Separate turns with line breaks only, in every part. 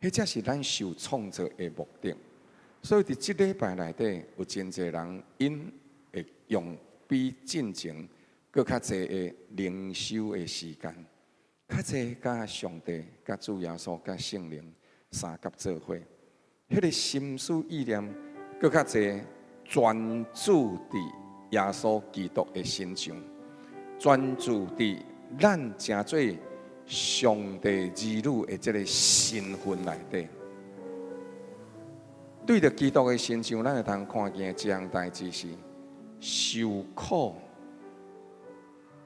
彼才是咱受創造的目的。所以佇這禮拜內底，有真濟人𪜶會用比進前閣較濟的靈修的時間，較濟佮上帝、佮主耶穌、佮聖靈相佮做伙，彼個心思意念閣較濟專注佇耶穌基督的身上，專注佇咱成做上帝兒女的這个身份內底。對著基督的身上，咱會通看見的一項代誌是受苦、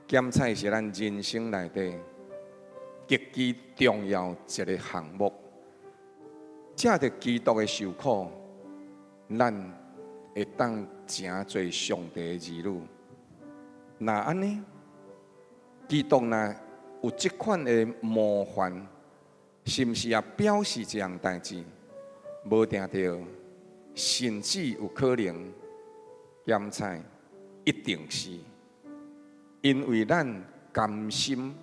檢採是咱人生內底極其重要一个項目。藉著基督的受苦，咱會當成做上帝的兒女。若按呢，基督若有這款的模範，是毋是也表示一項代誌？無定著，甚至有可能檢採一定是，因為咱甘心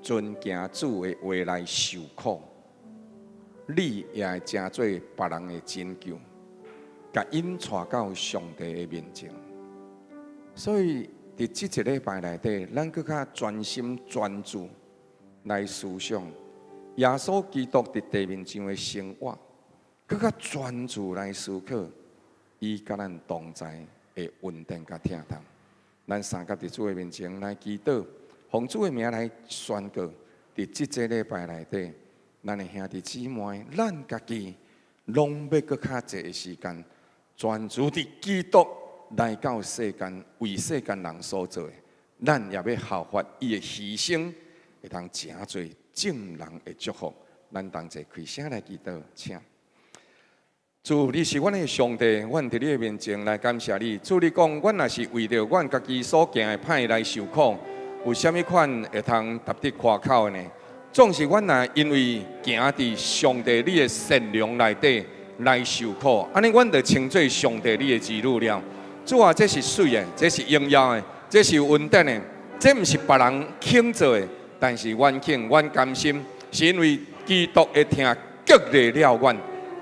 遵行主的話來受苦，你也會成做別人的拯救，共𪜶帶到上帝的面前。所以，佇這一禮拜內底，咱閣較專心專注來思想耶穌基督佇地面上的生活，閣較專注來思考伊佮咱同在的恩典佮疼痛。咱相佮佇主的面前來祈禱，奉主的名來宣告：佇這個禮拜內底，咱的兄弟姊妹，咱家己攏欲閣較濟的時間，專注佇基督來到世間，為世間人所做的，咱也欲效法伊的犧牲，會當成做眾人的祝福。咱同齊開聲來祈禱，請。主，你是阮的上帝，阮佇你的面前來感謝你。主，你講，阮若是為著阮家己所行的歹來受苦，有啥物款會通值得誇口的呢？總是阮若因為行佇上帝你的善良內底來受苦，按呢阮就稱做上帝你的兒女了。主啊，這是媠的，這是榮耀的，這是有恩典的，這毋是別人肯做的，但是阮肯，阮甘心，是因為基督的疼激勵了阮。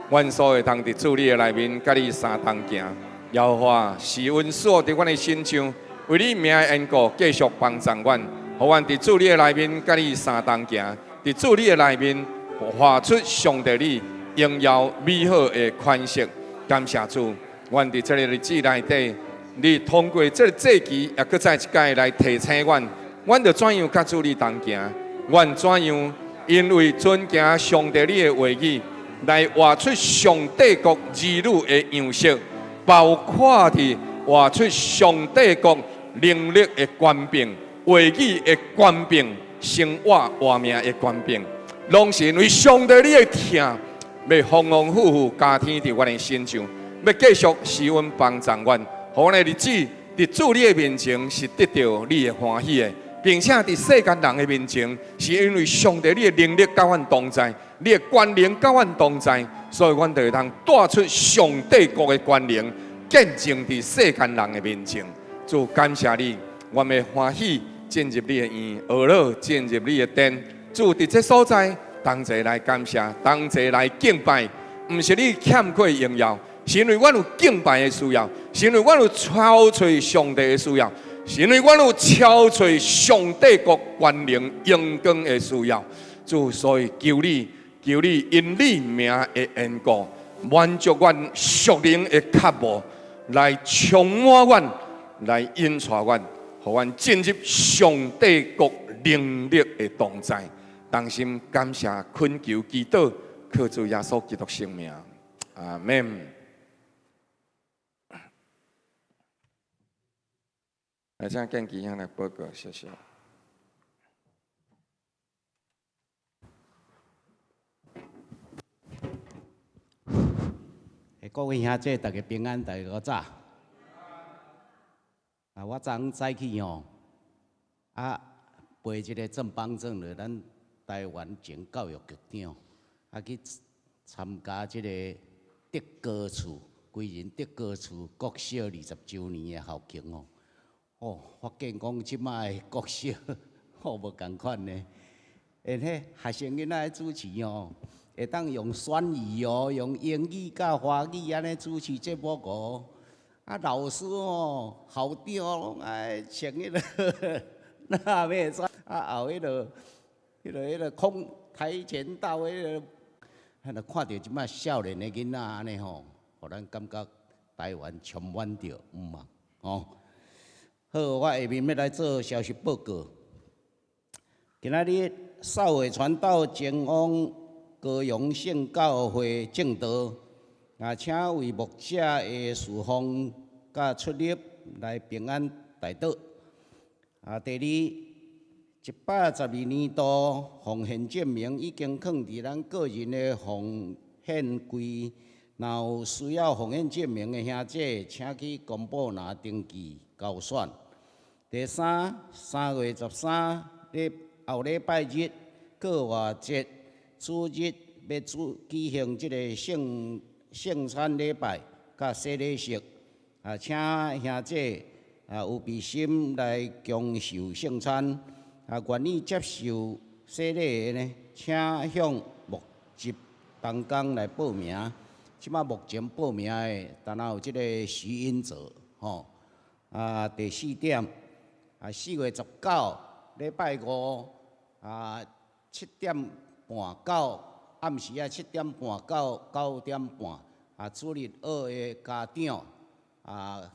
阮所會通佇主你的內面，佮你相同行。耶和華施恩賜福佇阮的身上，為你名的緣故，繼續幫助阮，予阮佇主你的內面，佮你相同行。佇主你的內面，活出上帝你榮耀美好的款式。感謝主，阮佇這个日子內底，你通過這个節期，也閣再一擺來提醒阮，阮著怎樣佮主你同行，阮怎樣因為遵行上帝你的話語，來活出上帝國兒女的樣式，包括佇活出上帝國能力的權柄、話語的權柄、生活活命的權柄，攏是因為上帝你的疼，欲豐豐富富加添佇阮的身上，欲繼續施恩幫助阮，予阮的日子佇主你的面前是得著你的歡喜的，並且佇世間人的面前，是因為上帝你的能力佮阮同在，你的權能佮阮同在，所以阮就會通帶出上帝國的權能，見證佇世間人的面前。主，感謝你，阮欲歡喜進入你的院，呵樂進入你的殿。主，佇這所在，同齊來感謝，同齊來敬拜，毋是你欠缺榮耀，是因為阮有敬拜的需要，是因為阮有超揣上帝的需要，是因為阮有超揣上帝國權能榮光的需要。主，所以求你，求你因你名的緣故，滿足阮屬靈的渴慕，來充滿阮，來引帶阮，予阮進入上帝國能力的同在。同心感謝懇求祈禱，靠主耶穌基督聖名，阿們。來，請建基兄來報告，謝謝。
各位兄姐，大家平安，大家早。啊，我昨昏早起吼，啊，背這个正邦正的咱台灣前教育局長，啊去參加這个德高厝，歸仁德高厝國小20週年的校慶哦。哦，發現講這擺的國小，吼無仝款呢。因彼學生囡仔主持吼，會當用雙語哦，用英語佮華語按呢主持節目哦。啊，老師哦，校長攏愛穿彼个，那欲使啊後彼个空跆拳道彼个，彼个看著這擺少年的囡仔按呢吼，予咱感覺台灣充滿著向望吼。好，我下面欲來做消息報告。今仔日少偉傳道前往高雄聖教會證道，啊，請為牧者的事奉佮出入來平安代禱。啊，第二，112年度奉獻證明已經囥佇咱個人的奉獻櫃，若有需要奉獻證明的兄姐，請去公布拿登記交選。第三，3月13日後禮拜日過活節主日欲主舉行這个聖聖餐禮拜佮洗禮式，啊，請兄姐啊有備心來共受聖餐，啊，願意接受洗禮的呢，請向牧執同工來報名。這擺目前報名的，單若有這个徐英哲，吼。啊，第四點，啊，4月19禮拜五，啊，7點半到暗時仔7點半到9點半，啊，主日學的家長啊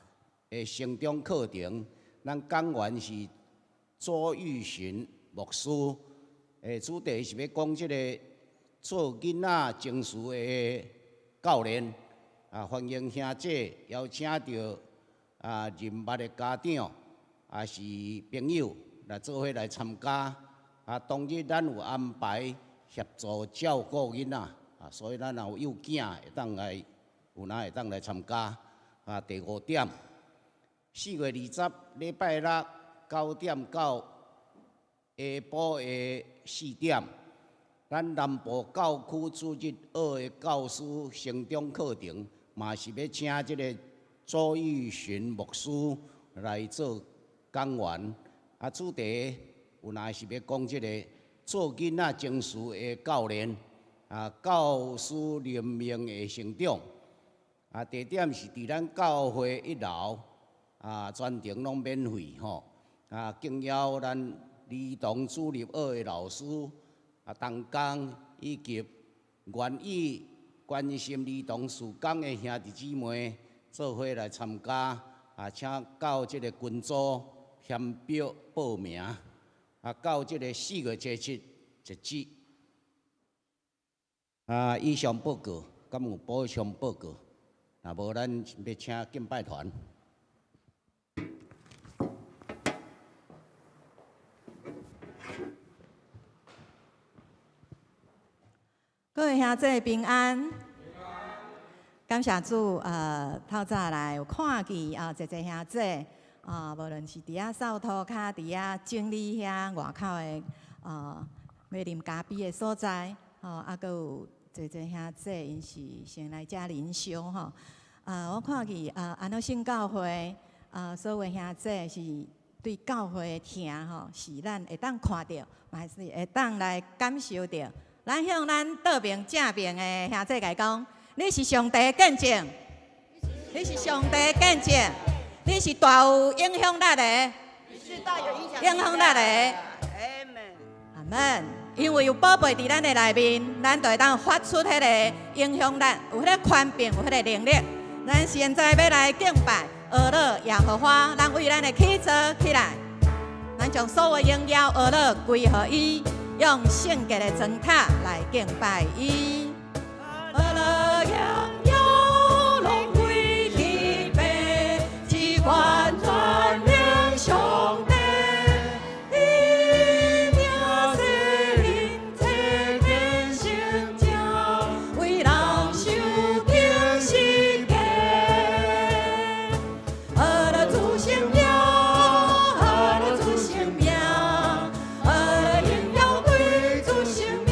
的成長課程，咱講員是周玉尋牧師，主題是欲講這个做囡仔情緒的教練，啊，歡迎兄姐邀請著啊認捌的家長，也是朋友來做伙來參加。啊，當日咱有安排協助照顧囡仔，啊，所以咱若有幼囝會當來，有哪會當來參加。啊，第五點，4月20禮拜六9點到下晡的4點，咱南部教區主日學的教師成長課程，嘛是欲請這个周玉尋牧師來做講員。啊，主題有若是欲講這个做囡仔情緒的教練，啊，教師靈命的成長。啊，地點是佇咱教會一樓，啊，全程攏免費吼。啊，敬邀咱兒童主日學的老師、啊，同工以及願意關心兒童事工的兄弟姊妹，做伙來參加。啊，請到這个群組填表報名。啊，到這个4月27截止。啊，以上報告，敢有補充報告？若無，咱欲請敬拜團。
各位兄弟平安，感謝主，透早來有看見啊，濟濟兄弟啊，無論是佇遐掃塗跤，佇遐整理遐外口的啊，欲啉咖啡的所在，吼，啊，閣有濟濟兄弟，𪜶是先來遮靈修吼。啊，我看見啊，安樂聖教會啊，所有兄弟是對教會的疼吼，是咱會當看著，嘛是會當來感受著。咱向咱倒爿正爿的兄弟共伊講，你是上帝的見證，你是上帝的見證，你是大有影響力的，影響力的。阿門。因為有寶貝佇咱的內面，咱就會當發出彼个影響力，有彼个權柄，有彼个能力。咱現在欲來敬拜，阿樂耶和華，咱為咱的起座起來，咱將所有榮耀阿樂歸予伊，用聖潔的燈塔來敬拜伊。阿樂榮耀攏歸天父，至懸全能上帝。伊名聖靈賜天聖者，為人受釘十架。阿樂主聖名，阿樂主聖名，阿樂榮耀歸主聖名。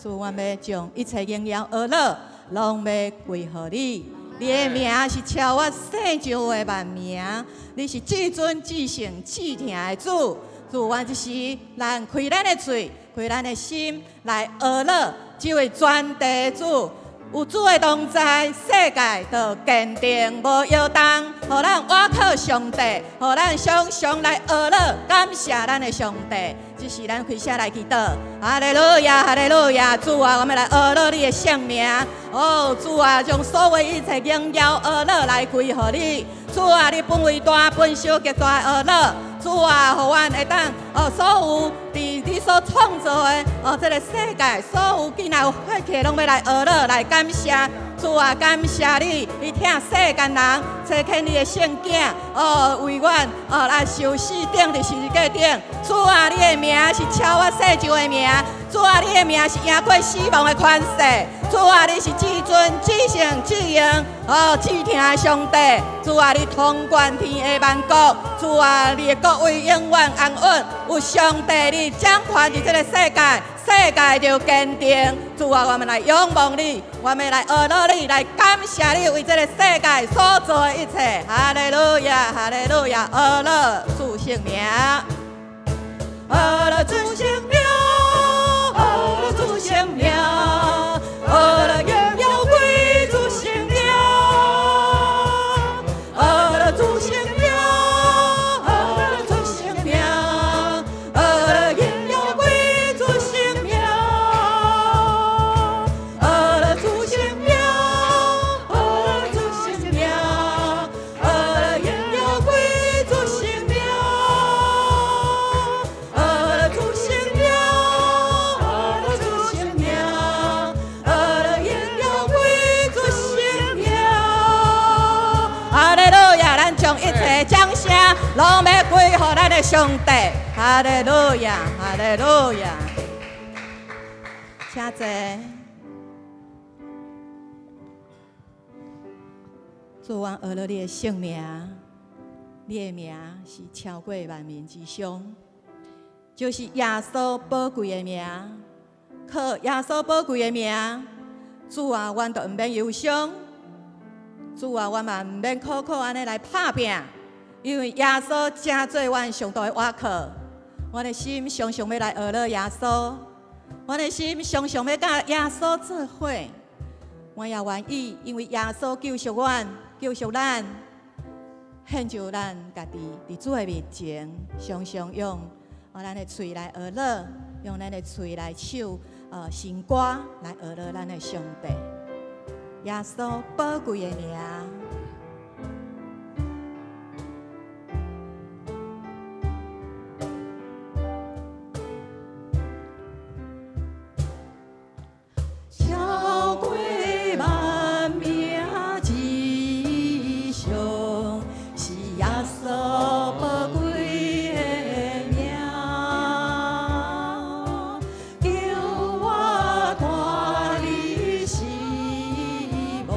主，阮欲將一切榮耀呵咾，攏欲歸予你。你的名是超越世上的萬名，你是至尊、至聖、至疼的主。主，阮這時咱開咱的喙，開咱的心來呵咾這位全地主。有主的同在，世界就堅定無搖動。予咱倚靠上帝，予咱常常來呵咾感謝咱的上帝。這是咱開聲來祈禱。哈利路亞，哈利路亞，主啊，我們來呵咾你的聖名。哦，主啊，將所有一切榮耀呵咾來歸予你。主啊，你本為大，本受極大呵咾。主啊，予阮會當哦，所有佇你所創造的哦，這個世界，所有見來有血氣，攏欲來呵咾來感謝。主啊，感謝你，你疼世間人，差遣你的聖囝哦，為阮哦來受死釘佇十字架頂。主啊，你的名是超越世上的名。主啊，你的名是贏過死亡的權勢。主啊，你是至尊、至聖、至榮哦、至疼的上帝。主啊，你統管天下萬國。主啊，你的國位永遠安穩。有上帝你掌權佇這個世界，世界就堅定。主啊，我們來仰望你，我們來呵咾你，來感謝你為這個世界所做的一切。哈利路亞，哈利路亞，呵咾主聖名，呵咾主聖名，呵咾主聖名，呵咾榮耀歸主聖名，呵咾主聖名，呵咾主聖名，呵咾榮耀歸主聖名，呵咾主聖名，呵咾主聖名，呵咾榮耀歸主聖名，呵咾主聖名，呵咾主聖名，呵咾榮耀歸主聖名。哈利路亞！咱將一切掌聲攏欲歸予咱的上帝。哈利路亞，哈利路亞。請坐。主，阮呵咾你的聖名，你的名是超過萬民之上，就是耶穌寶貴的名。靠耶穌寶貴的名，主啊，阮就毋免憂傷。主啊，阮嘛毋免苦苦按呢來拍拚，因為耶穌成做阮上大的倚靠。阮的心常常欲來呵咾耶穌，阮的心常常欲佮耶穌做伙。阮也願意，因為耶穌救贖阮，救贖咱，獻就咱家己佇主的面前，常常用咱的喙來呵咾，用咱的喙來唱新歌來呵咾咱的上帝。耶穌寶貴的名。超過萬名之上，是耶穌寶貴的名，救我脫離死亡，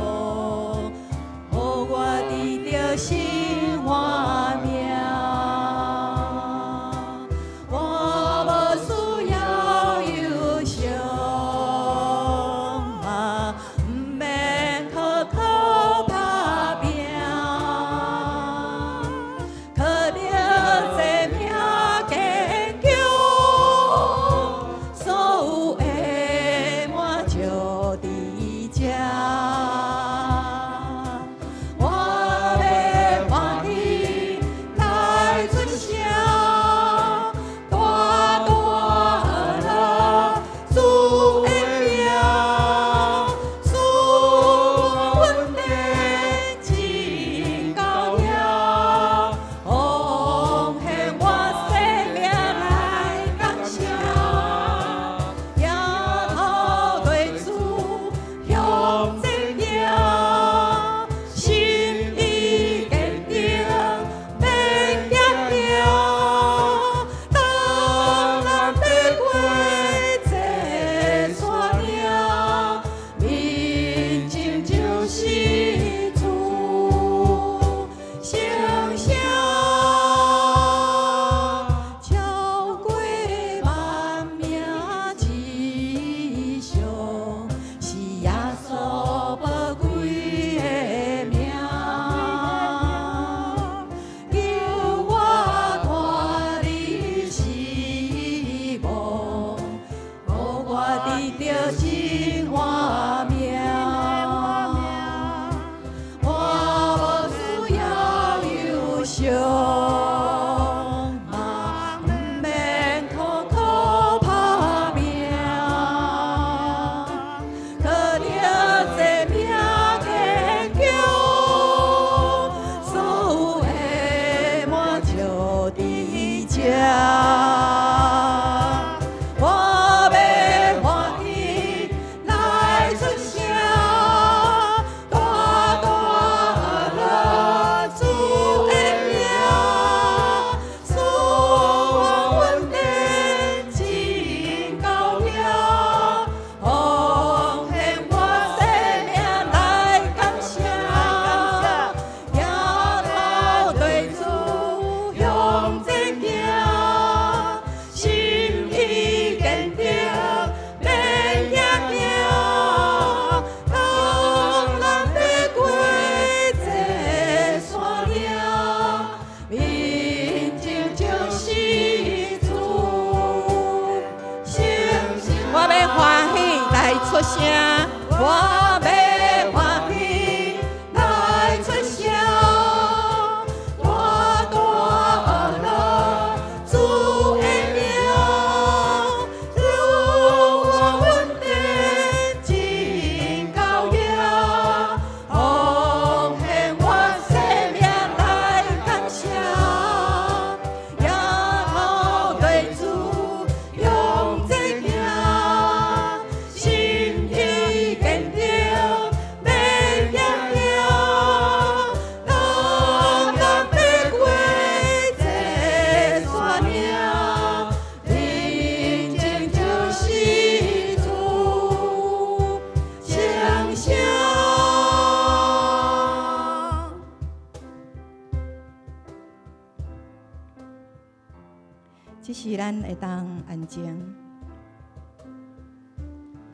這時咱會當安靜，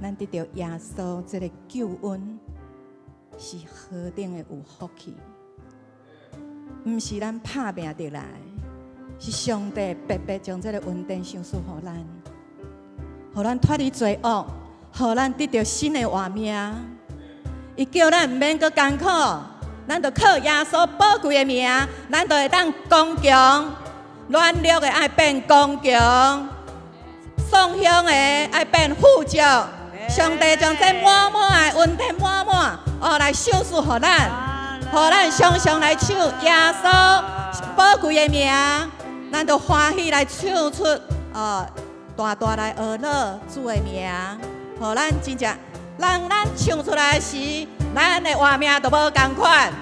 咱得著耶穌這个救恩是何等的有福氣，毋是咱拍拚得來，是上帝白白將這个恩典賞賜予咱，予咱脫離罪惡，予咱得著新的活命。伊叫咱毋免閣艱苦，咱就靠耶穌寶貴的名，咱就會當剛強。軟弱的愛變剛強，喪鄉的愛變富足。上帝將這滿滿的恩典滿滿哦來賞賜予咱，予咱常常來唱耶穌寶貴的名，咱就歡喜來唱出哦，大大來呵咾主的名，予咱真正，讓咱唱出來時，咱的活命就無仝款。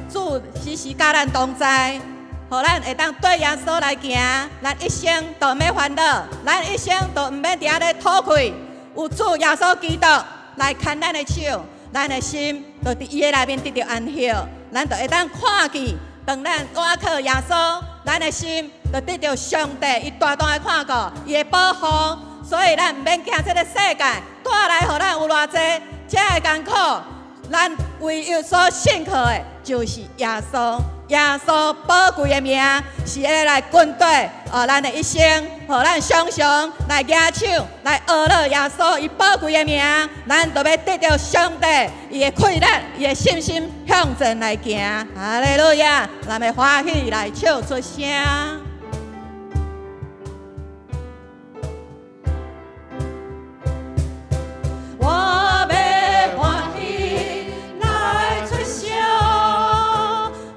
主時時佮咱同在。予咱會當對耶穌來行，咱一生都毋免煩惱，咱一生都毋免佇遐咧吐氣。有主耶穌基督來牽咱的手，咱的心就佇伊的內面得著安息，咱就會當看見，當咱倚靠耶穌，咱的心就得著上帝伊大大的看顧，伊的保護。所以咱毋免驚這个世界帶來予咱有偌濟這个艱苦，咱唯一所信靠的就是耶穌。耶穌寶貴的名是會來跟綴哦，咱的一生，予咱常常來舉手來呵咾耶穌伊寶貴的名，咱就欲得著上帝伊的氣力，伊的信心向前來行。哈利路亞，咱欲歡喜來唱出聲。我欲歡喜來出聲，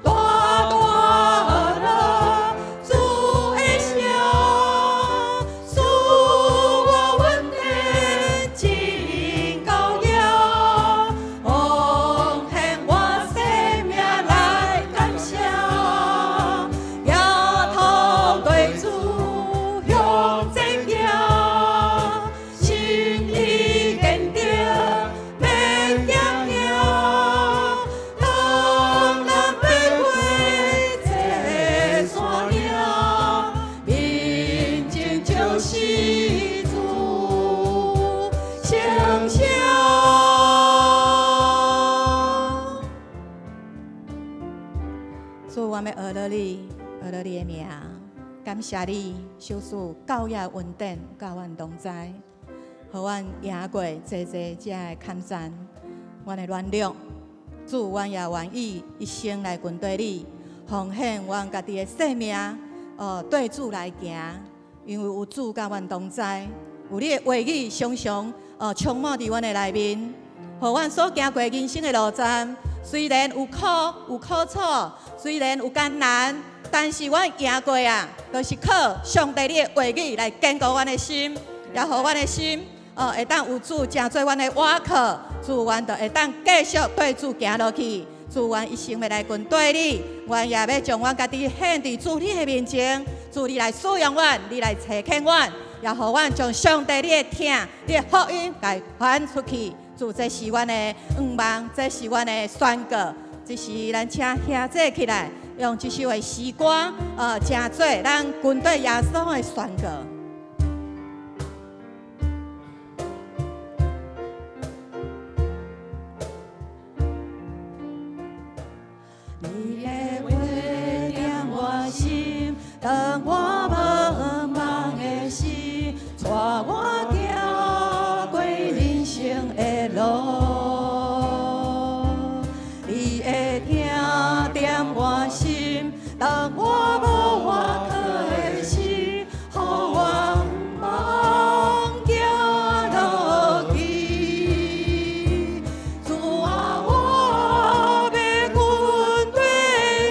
大大呵咾主的聲，賜我恩典真高耀，奉獻我生命來感謝，舉頭對主向前行，心意堅定免驚嚇，當咱爬過這山嶺，面前就是主成聖。主，我欲呵咾你，呵咾你的名，感謝你賞賜教養恩典，佮阮同在，予阮贏過濟濟這个坎戰，阮的軟弱。主，阮也願意一生來跟綴你，奉獻阮家己的生命，哦，對主來行，因為有主佮阮同在，有你的話語常常哦充滿佇阮的內面，予阮所行過人生的路程，雖然有苦有苦楚，雖然有艱難，但是阮贏過啊，就是靠上帝你的話語來堅固阮的心，也予阮的心哦會當有主成做阮的倚靠，主阮就會當繼續對主行落去。主，阮一生欲來跟綴你，阮也欲將阮家己獻佇主你的面前，主你來使用阮，你來差遣阮，也予阮將上帝你的疼、你的福音來傳出去。主，這是阮的願望，這是阮的宣告。這時咱請兄弟起來，用這首的詩歌，成做咱跟綴耶穌的宣告。你的話點我心，當我無望的時，帶我行過人生的路。你的疼點我心，當我無倚靠的時，予我毋茫行落去。主啊，我欲跟綴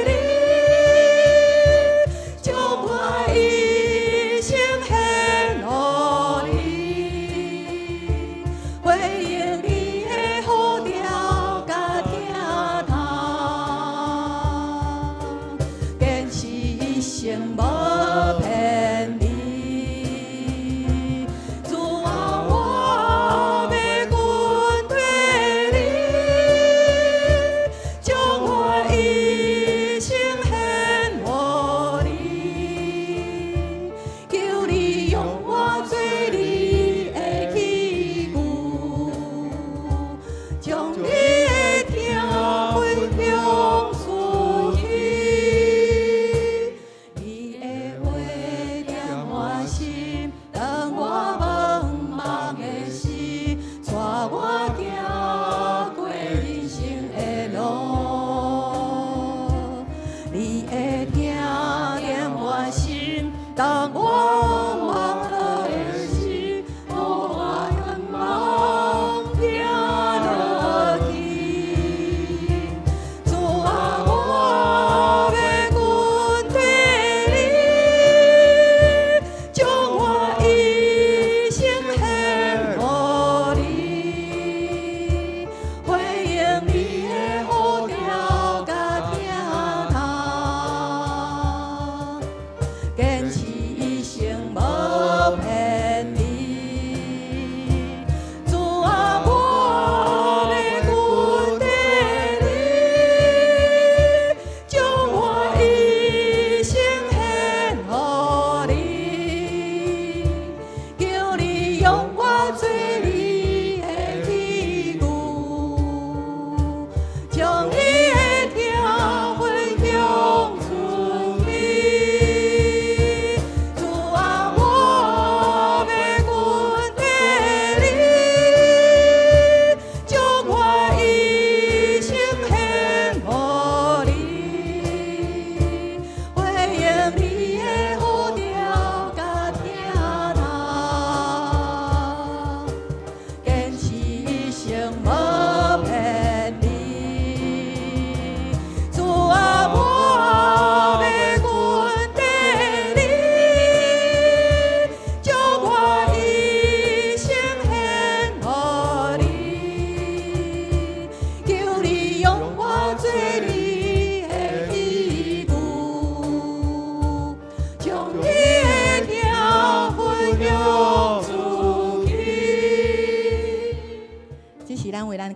你，將我一生獻予你，回應你的呼召佮疼痛，堅持。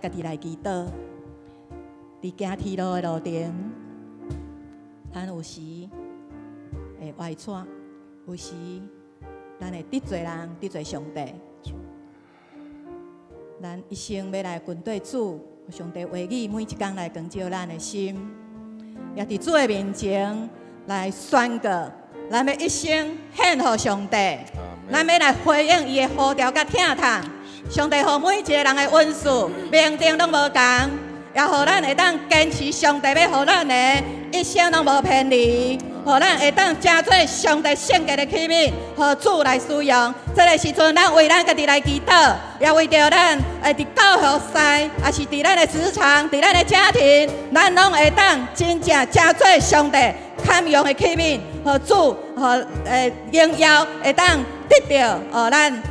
家己來祈禱。佇行天路的路程，咱有時會歪跩，有時咱會得罪人，得罪上帝。咱一生欲來跟綴主，上帝話語每一工來光照咱的心，也佇主的面前來宣告，咱欲一生獻予上帝，咱欲來回應伊的呼召佮疼痛。上帝予每一個人的恩賜，命定攏無仝，也予咱會當堅持上帝欲予咱的，一生攏無偏離，予咱會當成做上帝聖潔的器皿，予主來使用。這个時陣，咱為咱家己來祈禱，也為著咱會佇教會服侍，抑是佇咱的職場、佇咱的家庭，咱攏會當真正成做上帝堪用的器皿，予主予榮耀會當得著哦，咱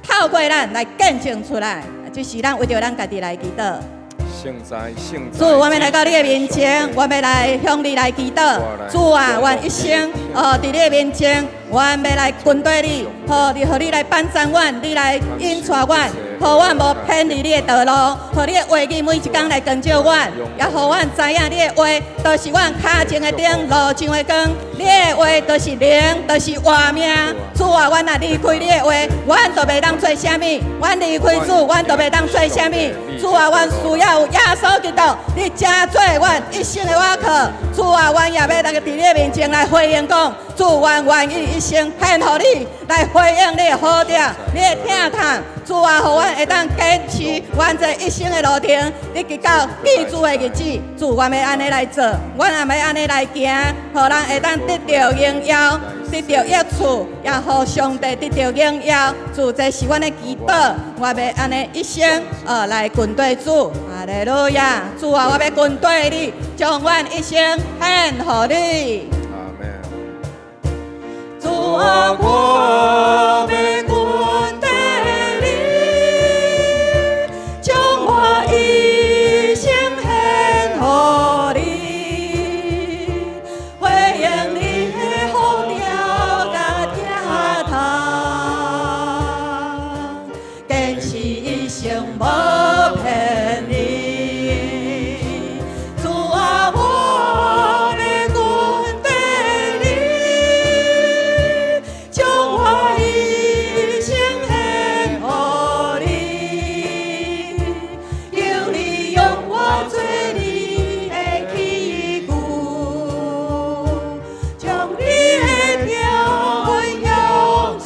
透過咱來見證出來，這是咱為著咱家己來祈禱。
聖哉，聖
主，我們來到你的面前，我們來向你來祈禱。主啊，阮一生哦，佇你的面前，阮欲來跟綴你，予你，予你來幫助阮，你來引帶阮，予阮無偏離你的道路，予你的話語每一工來光照阮，也予阮知影你的話，就是阮跤前的燈，路上的光。你的話就是靈，就是活命。主啊，阮若離開你的話，阮就袂當做啥物；阮離開主，阮就袂當做啥物。主啊，阮需要有耶穌基督，你成做阮一生的倚靠。主啊，阮也欲來佇你的面前來回應講，主，阮願意一生獻予你，來回應你的呼召，你的疼痛。主啊，予阮會當堅持阮這一生的路程，一直到見主的日子。主，阮欲按呢來做，阮也欲按呢來行，予人會當得著榮耀，得著益處，也予上帝得著榮耀。主，這是阮的祈禱，我欲按呢一生來跟綴主。哈利路亞，主啊，我欲跟綴你，將阮一生獻予你。
阿門。
主啊，我欲跟綴你，將我一生獻予你，回應你的呼召佮疼痛，堅持一生無偏離。主啊，我欲跟綴你，將我一生獻予你，求你用我做你的器具，將你的疼分享出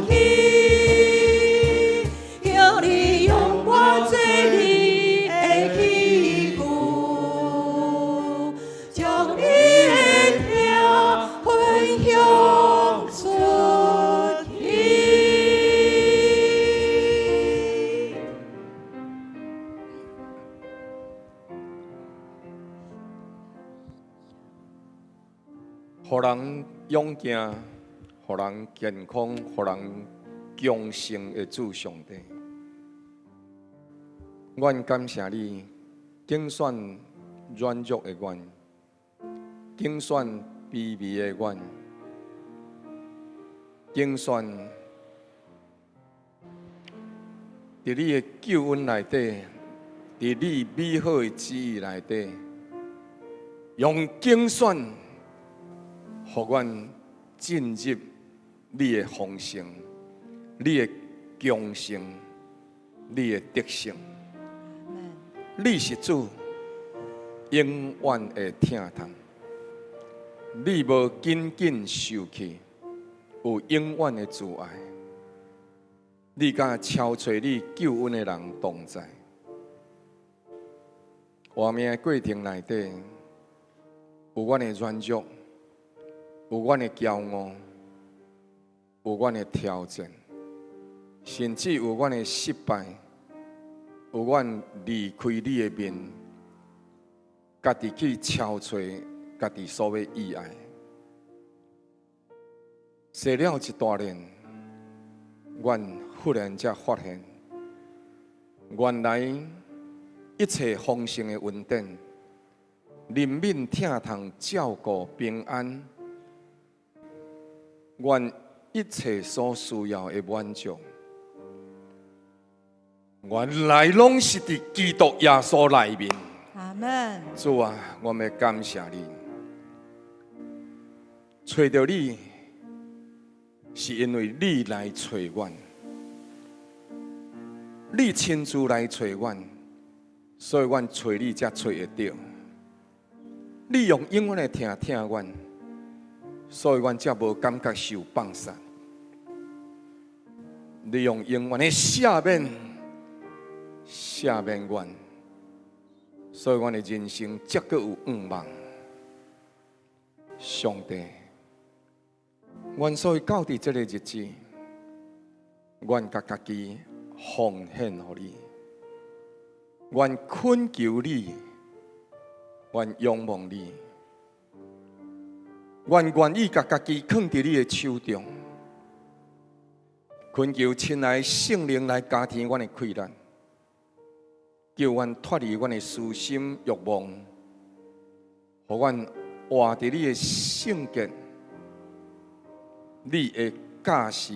去。求你用我做你的器具，將你的疼分享出去。
予人勇健，予人健康，予人強盛的主上帝，阮感謝你，揀選軟弱的阮，揀選卑微的阮，揀選佇你的救恩內底，佇你美好的旨意內底，用揀選，予阮進入你的豐盛、你的強盛、你的得勝。你是主，永遠的疼痛。你無僅僅受氣，有永遠的慈愛。你佮超揣你救恩的人同在。活命的過程內底，有阮的軟弱，有阮的驕傲，有阮的挑戰，甚至有阮的失敗，有阮離開你的面，家己去超揣家己所欲愛。踅了一大輪，阮忽然才發現，原來一切豐盛的恩典，憐憫、疼痛、照顧、平安，阮一切所需要的滿足，原來攏是佇基督耶穌內面。
阿門。
主啊，我們感謝你，揣著你，是因為你來揣阮，你親自來揣阮，所以阮揣你才揣會著。你用永遠的疼疼阮，所以阮才無感覺受放殺。你用永遠的赦免，赦免阮，所以阮的人生才閣有向望。上帝，阮所以到佇這个日子，阮共家己奉獻予你，阮懇求你，阮仰望你，阮願意共家己囥佇你的手中，懇求親愛聖靈來加添阮的氣力，叫阮脫離阮的私心慾望，予阮活佇你的聖潔、你的教示、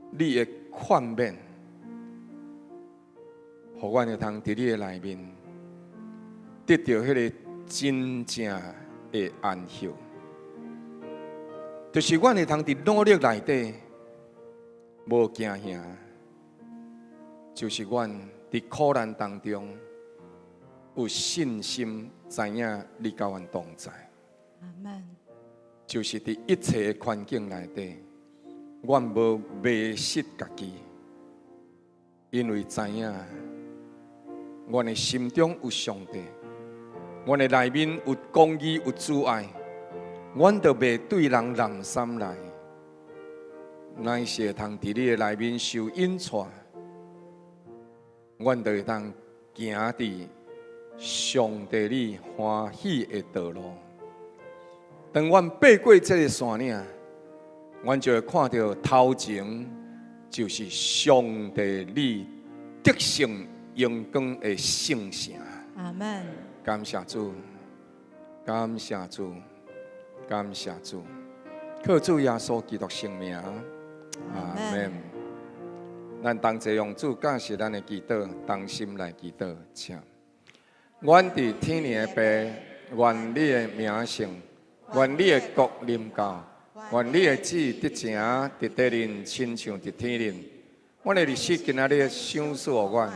你的勸勉，予阮會通佇你的內面得著彼个真正的安息，就是阮會通佇努力內底無驚嚇，就是阮佇苦難當中有信心，知影你佮阮同在。
阿門。
就是佇一切的環境內底，阮無迷失家己，因為知影阮的心中有上帝，阮的內面有公義、有慈愛，阮就袂對人濫心來，乃是會通佇你的內面受引帶，阮就會通行佇上帝你歡喜的道路。當阮爬過這个山嶺，阮就會看著頭前就是上帝你得勝榮光的聖城。
阿門。
感謝主，感謝主，感謝主，靠主耶穌基督聖名，阿門。咱同齊用主教示咱的祈禱，同心來祈禱，請。阮佇天頂的父，願你的名聖，願你的國臨到，願你的旨意得成佇地面，親像佇天頂。阮的日食今仔日賞賜予阮，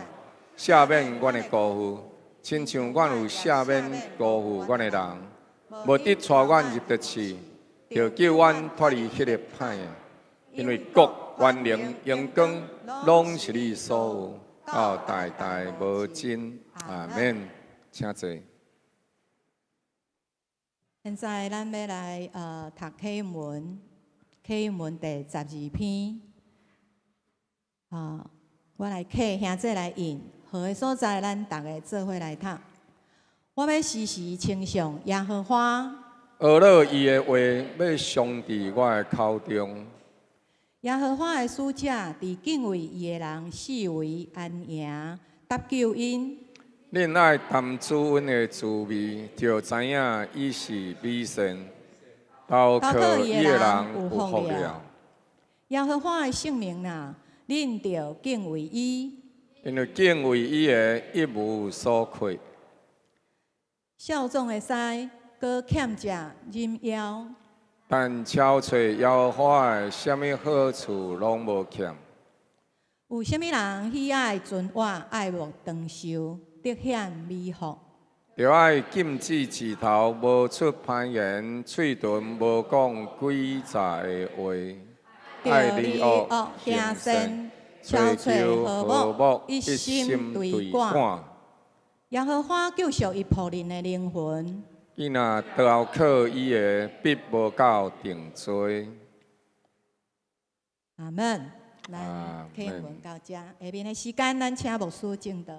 赦免阮的辜負，親像阮有赦免辜負阮的人。無得帶阮入著試，著救阮脫離彼个歹的。因為國、權能、榮光，攏是你所有，到代代無盡。阿門。請坐。
現在咱欲來讀啟文，啟文第12篇。啊，我來啟，兄姊來引，好的所在，咱逐个做伙來讀。我欲時時稱頌耶和華。
呵咾伊的話欲常佇我的口中。
耶和華的使者佇敬畏伊的人四圍安營，搭救𪜶。
恁愛談主恩的滋味，就知影伊是美善，投靠伊的人有福了。
耶和華的聖民啊，恁著敬畏伊。
因為敬畏伊的，一無所缺。
少壯的獅，閣欠食忍枵。
但朝揣耶和華的，啥物好處攏無欠。
有啥物人喜愛存活，愛慕長壽，得享美福？
著愛禁止舌頭，無出歹言；喙唇無講詭詐的話。愛離惡行善，
朝揣
和
和睦，
一
一心
對
對趕。耶和華救贖伊僕人的靈魂。
伊若投靠伊的，必無到定罪。
阿門。咱啟文到遮，下面的時間，咱請牧師證道。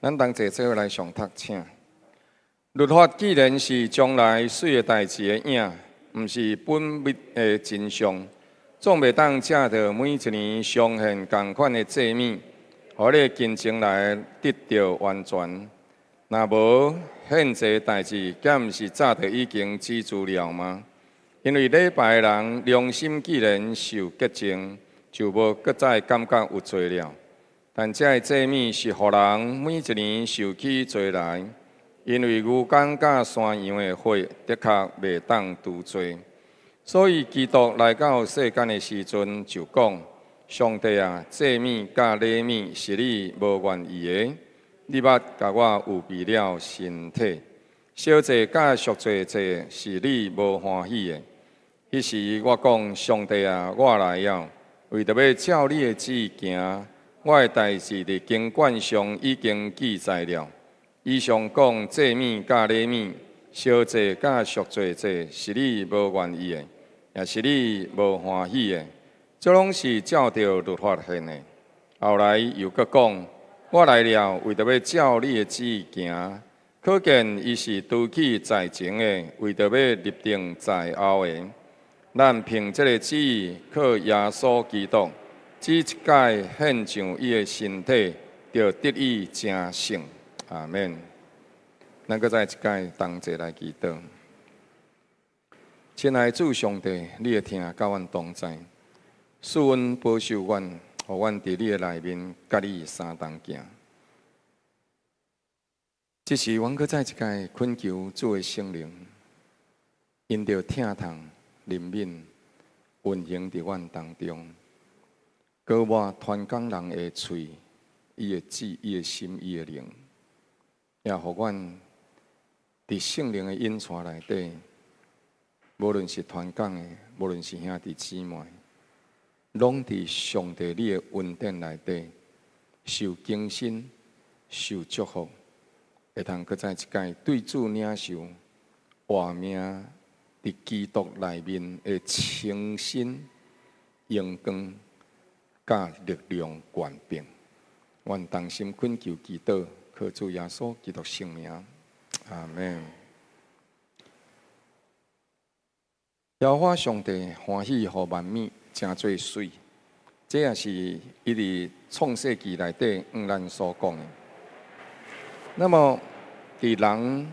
咱同齊做伙來上讀，請。律法既然是將來媠的代誌的影，毋是本物的真相，總袂當藉著每一年常獻仝款的祭物，予彼个近前來得著完全。若無獻祭代誌，敢毋是早就已經止住了嗎？因為禮拜的人良心既然受潔淨，就無閣再感覺有罪了。但這个祭物是予人每一年受起罪來，因為牛犢佮山羊的血的確袂當除罪，所以基督來到世間的時陣就講：上帝啊，祭物佮禮物是你無願意的，你捌共我預備了身體，燒祭佮贖罪祭是你無歡喜的。彼時我講：上帝啊，我來了，為著欲照你的旨意行。我的代誌佇經卷上已經記載了。以上講祭物佮禮物、燒祭佮贖罪祭是你無願意的，也是你無歡喜的，這攏是照著律法獻的。後來又閣講：我來了，為著欲照你的旨意行。可見伊是除去在前的，為著欲立定在後的。咱憑這个旨意，靠耶穌基督，只一擺獻上伊的身體，就得以成聖。阿門。咱閣再一擺同齊來祈禱。親愛的主上帝，你的疼佮阮同在，賜恩保守阮，予阮佇你的內面，佮你相同行。這時，阮閣再一擺懇求主的聖靈，因著疼痛、憐憫、運行佇阮當中，膏抹傳講人的喙、伊的志、伊的心、伊的靈，也予阮佇聖靈的引帶內底，無論是傳講的，無論是兄弟姊妹，攏佇上帝你的恩典內底受更新、受祝福，會通閣再一擺對主領受活命佇基督內面的清新、榮光、佮力量權柄。阮同心懇求祈禱，靠主耶穌基督聖名，阿門。耶和華上帝歡喜予萬物成做媠，這也是伊佇創世記內底向咱所講的。那麼，佇人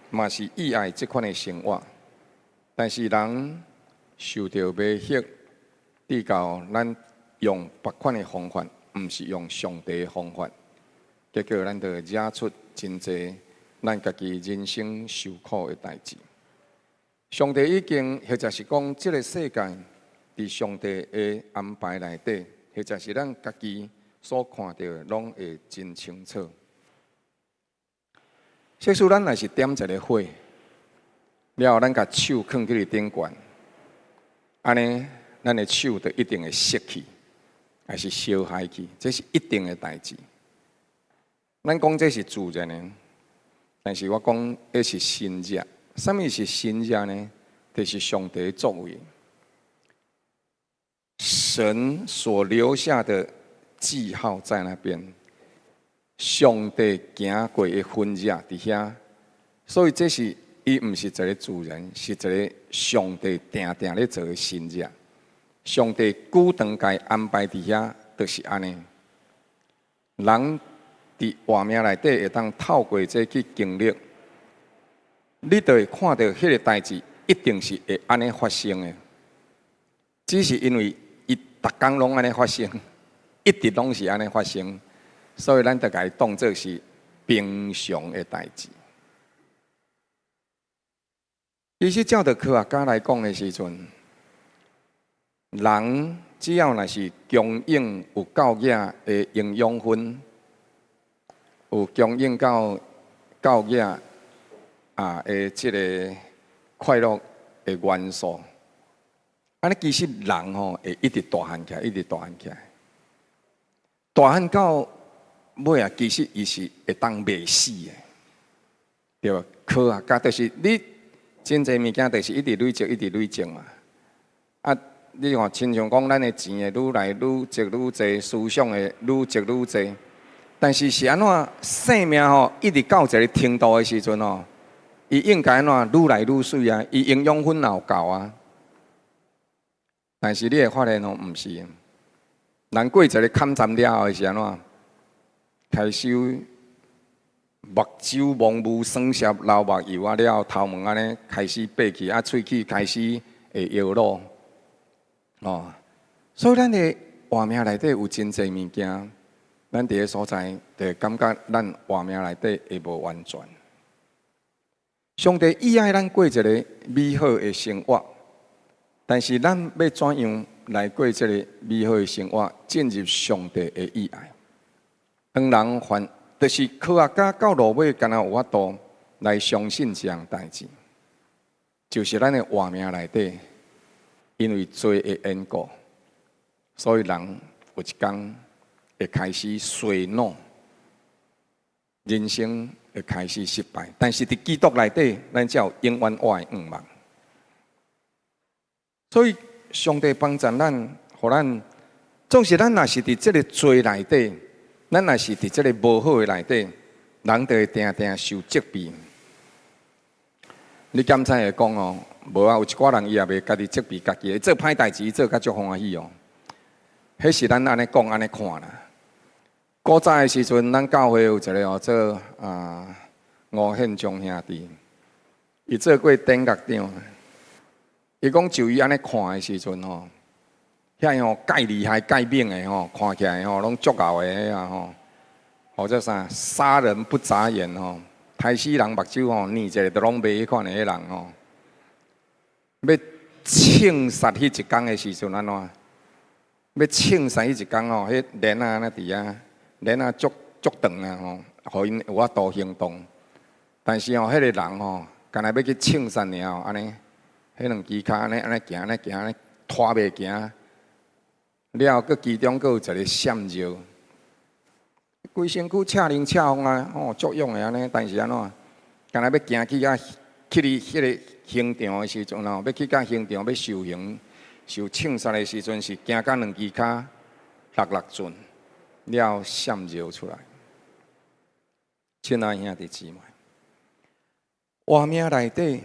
嘛是意愛這款的生活，但是人受著迷惑，直到咱用別款的方法，毋是用上帝的方法，結果咱就惹出真濟咱家己人生受苦的代誌。上帝已經，或者是講，這个世界佇上帝的安排內底，或者是咱家己所看著的，攏會真清楚。假使咱若是點一个火，了後咱共手囥佇頂懸，按呢，咱的手就一定會熄去，抑是燒害去，這是一定的代誌。咱講這是自然的，但是我講彼是神跡。啥物是神跡呢？就是上帝作為，神所留下的記號在那邊，上帝行過的痕跡佇遐，所以這是伊毋是一个自然，是一个上帝定定咧做的神跡。上帝主動共伊安排佇遐，就是按呢。人佇活命內底會當透過這去經歷，你就會看著彼个代誌一定是會按呢發生的，只是因為伊逐工攏按呢發生，一直攏是按呢發生，所以咱就共伊當做是平常的代誌。其實照著科學家來講的時陣，人只要若是供應有夠額的營養分，有供應到夠額的這个快樂的元素，按呢其實人吼會一直大漢起來，一直大漢起來，大漢到尾啊，其實伊是會當袂死的，對無？科學家就是你真濟物件，就是一直累積，一直累積嘛。啊，你看，親像講咱的錢會愈來愈積愈濟，思想會愈積愈濟。但是是按怎生命吼，一直到一个程度的時陣吼，伊應該按怎愈來愈媠啊，伊營養分也有夠啊。但是你會發現哦，毋是，人過一个坎站了後是按怎？開始目睭蒙霧、酸澀、流目油啊，了後頭毛按呢開始白去，啊，喙齒開始會搖滷，哦，所以咱的活命內底有真濟物件，咱佇个所在就會感覺咱活命內底會無完全。上帝意愛咱過一个美好的生活，但是咱欲怎樣來過這个美好的生活，進入上帝的意愛？當人犯，就是科學家到落尾，敢若有法度來相信這項代誌，就是咱的活命內底，因為罪的緣故，所以人有一天會開始衰老，人生會開始失敗。但是佇基督內底，咱才有永遠活的向望。所以上帝幫助咱，予咱，總是咱若是佇這个罪內底，咱若是佇這个無好的內底，人就會定定受責備。你檢查會講哦，無啊，有一寡人伊也袂家己責備家己，做歹代誌做甲足歡喜哦。彼是咱按呢講按呢看啦。古早的時陣，咱教會有一个哦，做啊吳憲忠兄弟，伊做過典獄長。伊講就伊按呢看的時陣吼，遐吼蓋厲害、蓋猛的吼，看起來吼攏足𠢕的彼啊吼，或者啥殺人不眨眼吼，刣死人目睭吼，睨一下都攏袂彼款的彼人吼，欲槍殺彼一工的時陣按怎？欲槍殺彼一工吼，彼鏈仔按呢佇遐，鏈仔足足長啊吼，予𪜶有法度行動。但是吼，彼个人吼，干焦欲去槍殺爾吼，按呢，彼兩支跤按呢按呢行，按呢行，按呢拖袂行。了後，閣其中閣有一个閃尿，規身軀赤靈赤風啊，吼，足勇的按呢，但是按怎？干焦欲行去遐去佇彼个刑場的時陣吼，欲去到刑場欲受刑、受槍殺的時陣，是行到兩支跤六六寸，了後閃尿出來。親愛兄弟姊妹，活命內底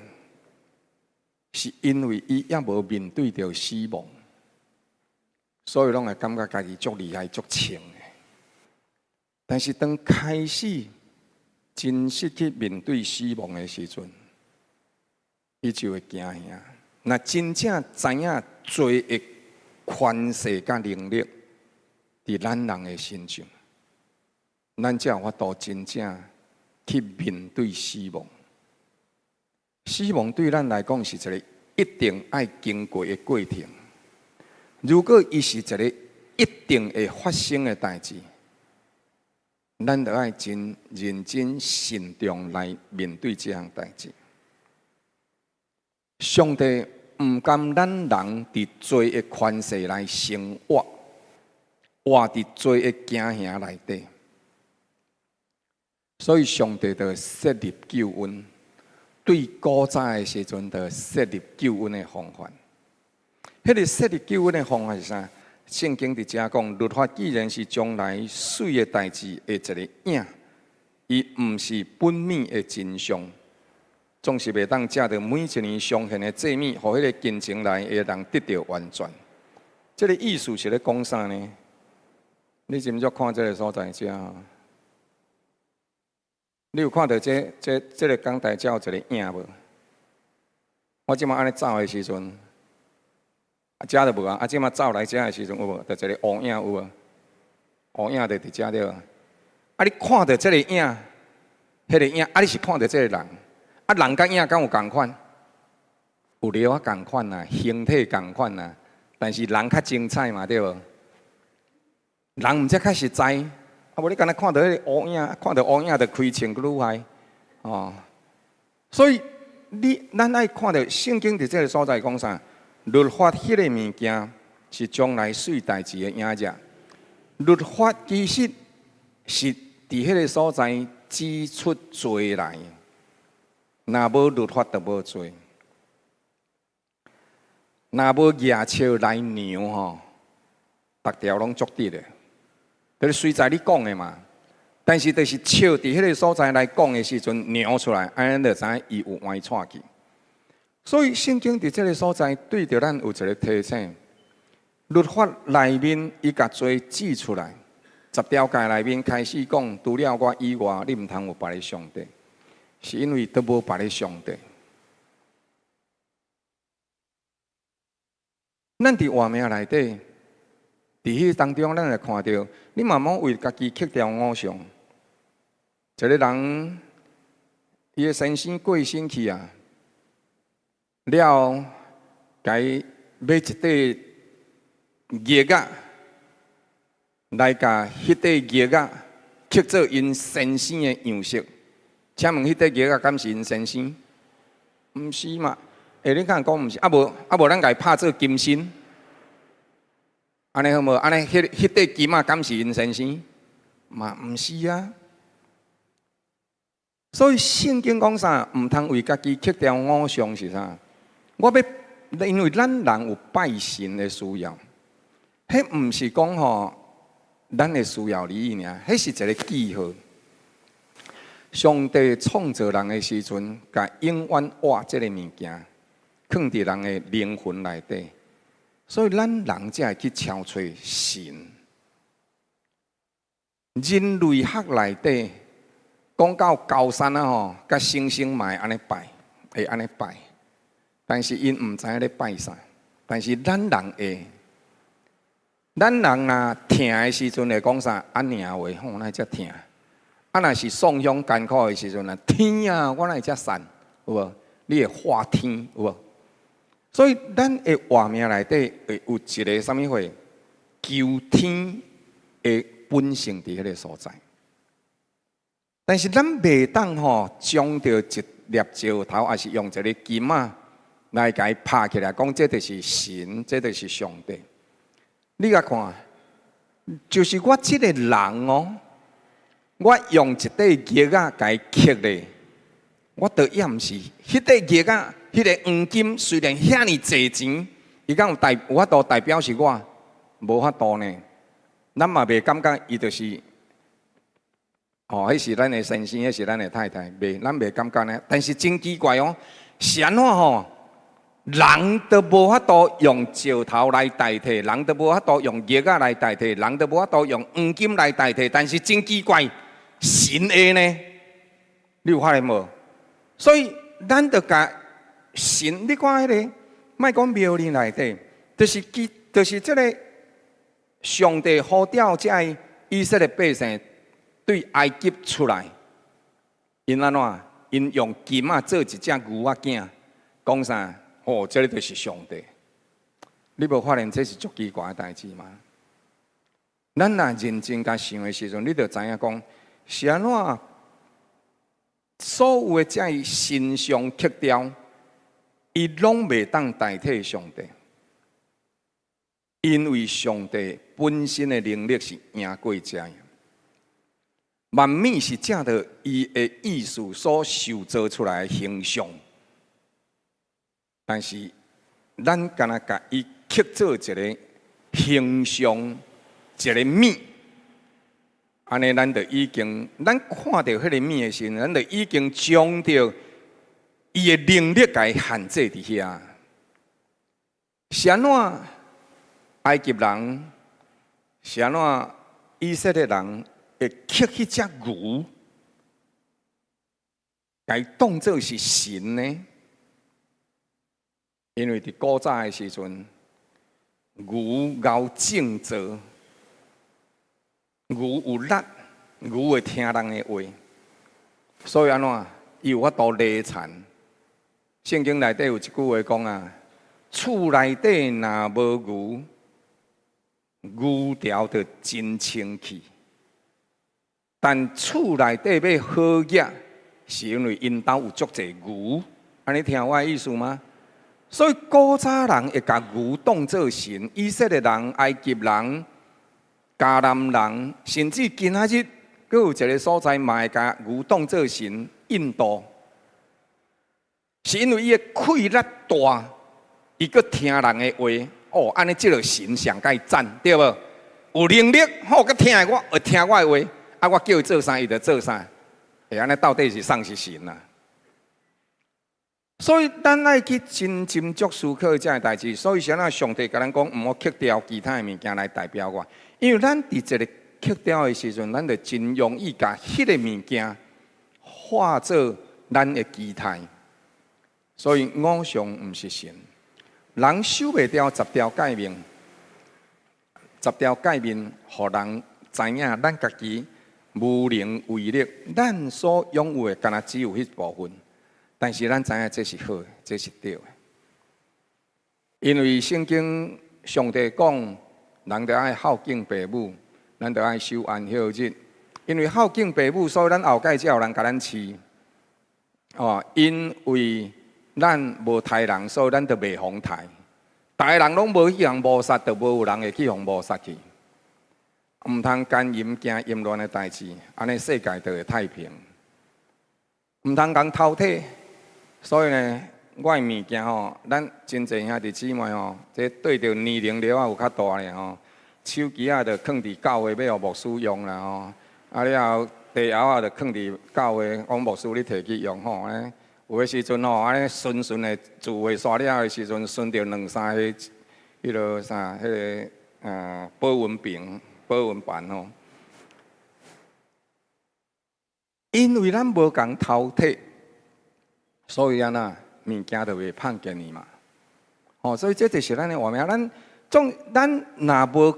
是因為伊猶無面對著死亡，所以攏會感覺家己足厲害、足銃的。但是當開始真實去面對死亡的時陣，伊就會驚嚇。若真正知影罪的權勢佮能力佇咱人的身上，咱才有法度真正去面對死亡。死亡對咱來講是一个一定愛經過的過程。如果伊是一个一定會發生的代誌，咱就愛真認真慎重來面對這項代誌。上帝毋甘咱人佇罪的權勢來生活，活佇罪的驚嚇內底，所以上帝就設立救恩。對古早的時陣，就設立救恩的方法。彼个設立救恩的方法是啥？聖經佇遮講，律法既然是將來媠的代誌的一个影，伊毋是本物的真相，總是袂當藉著每一年上獻的祭物，予彼个近前來的人得著完全。這个意思是咧講啥呢？你斟酌看這个所在遮，你有看著這個講台遮有一个影無？我這馬按呢走的時陣，啊，遮就無啊！啊，這馬走來遮的時陣有無？就一个烏影有無？烏影就佇遮對無？啊，你看著這个影，彼个影，啊，你是看著這个人，啊，人佮影敢有仝款？有了仔仝款啊，形體仝款啊，但是人較精彩嘛，對無？人毋才較實在，啊，無你干焦看著彼个烏影，看著烏影就開槍閣愈害，哦。所以你咱愛看著聖經佇這个所在講啥？律法彼个物件是將來媠代誌的影子。律法其實是佇彼个所在指出罪來，若無律法就無罪。若無額尺來量吼，逐條攏足直的。就是隨在你講的嘛。但是就是笑佇彼个所在來講的時陣，尿出來，按呢就知影伊有歪蔡去。所以聖經佇這个所在對著咱有一个提醒：律法內面伊共罪指出來，十條誡內面開始講，除了我以外，你毋通有別个上帝，是因為都無別个上帝。咱佇活命內底，佇彼當中，咱會看著，你嘛莫為家己刻雕偶像。一个人，伊的先生過身去啊，了後，共伊買一塊玉仔，來共彼塊玉仔刻做𪜶先生的樣式。請問彼塊玉仔敢是𪜶先生？毋是嘛？欸，你敢講毋是？啊無啊無，咱共伊拍做金身，按呢好無？按呢，彼塊金仔敢是𪜶先生？嘛毋是啊。所以聖經講啥？毋通為家己刻雕偶像是啥？我欲，因為咱人有拜神的需要，彼毋是講吼，咱的需要而已爾，彼是一个記號。上帝創造人的時陣，共永遠活這个物件，囥佇人的靈魂內底，所以咱人才會去敲揣神。人類學內底講到高山啊吼，佮星星嘛會按呢拜，會按呢拜，但是𪜶毋知影咧拜啥。但是咱人會，咱人若疼的時陣會講啥？按呢話吼，哪會遮疼？啊，若是創傷艱苦的時陣啊，天啊，我哪會遮散？有無？你會喊天有無？所以咱的活命內底會有一个啥物貨？求天的本性佇彼个所在。但是咱袂當吼將著一粒石頭，抑是用一个金仔來共伊拍起來，講這就是神，這就是上帝。你共看，就是我這个人哦，我用一塊玉仔共伊刻咧，我倒也毋是，彼塊玉仔，彼个黃金雖然遐爾濟錢，伊敢有代有法度代表是我？無法度呢。咱嘛袂感覺伊就是，哦，彼是咱的先生，彼是咱的太太，袂，咱袂感覺呢。但是真奇怪哦，是按怎吼？人都無法度用石頭來代替，人都無法度用玉仔來代替，人都無法度用黃金來代替。但是真奇怪，神會呢？你有發現無？所以咱著共神，你看彼个，莫講廟裡內底，就是基，就是這个上帝呼召這个以色列百姓對埃及出來，𪜶按怎？𪜶用金仔做一隻牛仔囝，講啥？哦，這个就是上帝。你無發現這是足奇怪的代誌嗎？咱若認真共想的時陣，你就知影講是按怎？所有的這个神像刻雕，伊攏袂當代替上帝，因為上帝本身的能力是贏過這樣。萬物是照著伊的意思所塑造出來的形象，但是咱干焦共伊刻做一个形象，一个物，按呢，咱就已經，咱看著彼个物的時陣，咱就已經將著伊的能力共伊限制佇遐。是按怎埃及人，是按怎以色列人會刻彼隻牛，共伊當做是神呢？因為佇古早的時陣，牛𠢕種造，牛有力，牛會聽人的話，所以按怎？伊有法度犁田。聖經內底有一句話講啊：厝內底若無牛，牛條就真清氣。但厝內底欲好額，是因為𪜶兜有足濟牛。按呢聽我的意思嗎？所以古早人會共牛當做神，以色列人、埃及人、迦南人，甚至今仔日，閣有一个所在嘛會共牛當做神，印度，是因為伊的氣力大，伊閣聽人的話，哦，按呢這个神上蓋讚，對無？有能力，好，閣聽我，會聽我的話。啊，我叫伊做啥，伊就做啥。會按呢到底是啥是神啊？所以咱愛去真斟酌思考這个代誌。所以啥人上帝共咱講，毋好刻雕其他的物件來代表我，因為咱佇一個刻雕的時陣，咱就真容易共彼个物件化做咱的期待。所以偶像毋是神，人守袂牢十條誡命，十條誡命予人知影咱家己無能為力，咱所擁有的敢若只有彼部分。但是咱知影這是好的，這是對的，因為聖經上帝講，人著愛孝敬爸母，咱著愛守安息日。因為孝敬爸母，所以咱後蓋才有人共咱飼。哦，因為咱無刣人，所以咱就袂予刣。逐个人攏無去予謀殺，就無有人會去予謀殺去。毋通姦淫行淫亂的代誌，按呢世界就會太平。毋通共偷提。所以呢，我的物件吼，咱真濟兄弟姊妹吼，這對著年齡了有較大咧吼，手機仔就囥佇教會欲予牧師用啦吼，啊了後茶盒仔就囥佇教會，講牧師你提去用吼，按呢有的時陣吼，按呢順順的聚會煞了的時陣，順著兩三個彼落啥，彼个保溫瓶、保溫盤吼，因為咱無共偷提。所以按呢，物件就袂碰見伊嘛。吼，所以這就是咱的活命。咱總咱若無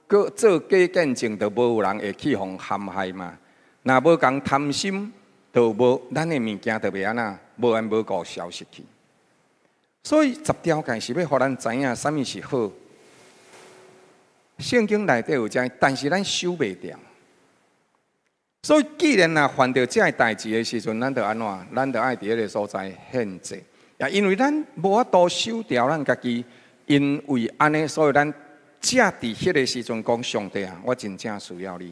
閣做假見證，就無有人會去予陷害嘛。若無共貪心，就無咱的物件就袂按呢，無緣無故消失去。所以十條誡是欲予咱知影啥物是好。聖經內底有這，但是咱守袂牢。所以，既然若犯著這个代誌的時陣，咱就按怎？咱就愛佇彼个所在獻祭。也因為咱無法度守牢咱家己，因為按呢，所以咱才佇彼个時陣講上帝啊，我真正需要你。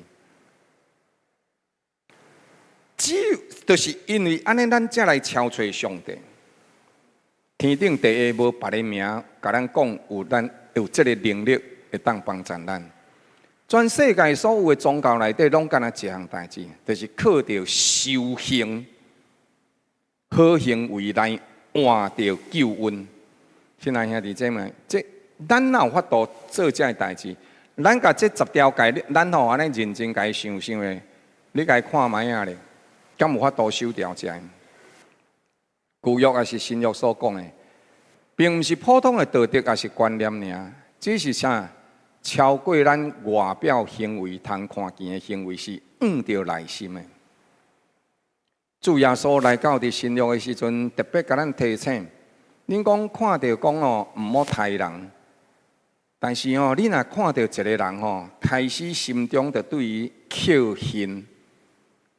只有就是因為按呢，咱才來敲揣上帝。天頂地下無別个名，共咱講有咱有這个能力會當幫助咱。全世界所有的宗教內底，攏干焦一項代誌，就是靠著修行、好行為來換著救恩。親愛兄弟姊妹，這咱哪有法度做這个代誌？咱共這十條誡，咱吼按呢認真共伊想想的，你共伊看覓仔咧，敢有法度守牢這个？舊約抑是新約所講的，並毋是普通的道德，抑是觀念爾，只是啥？超過咱外表行為通看見的行為，是向著內心的。主耶穌來到佇新約的時陣，特別共咱提醒：恁講看著講哦，毋好刣人。但是哦，你若看著一个人吼，開始心中就對伊抾恨，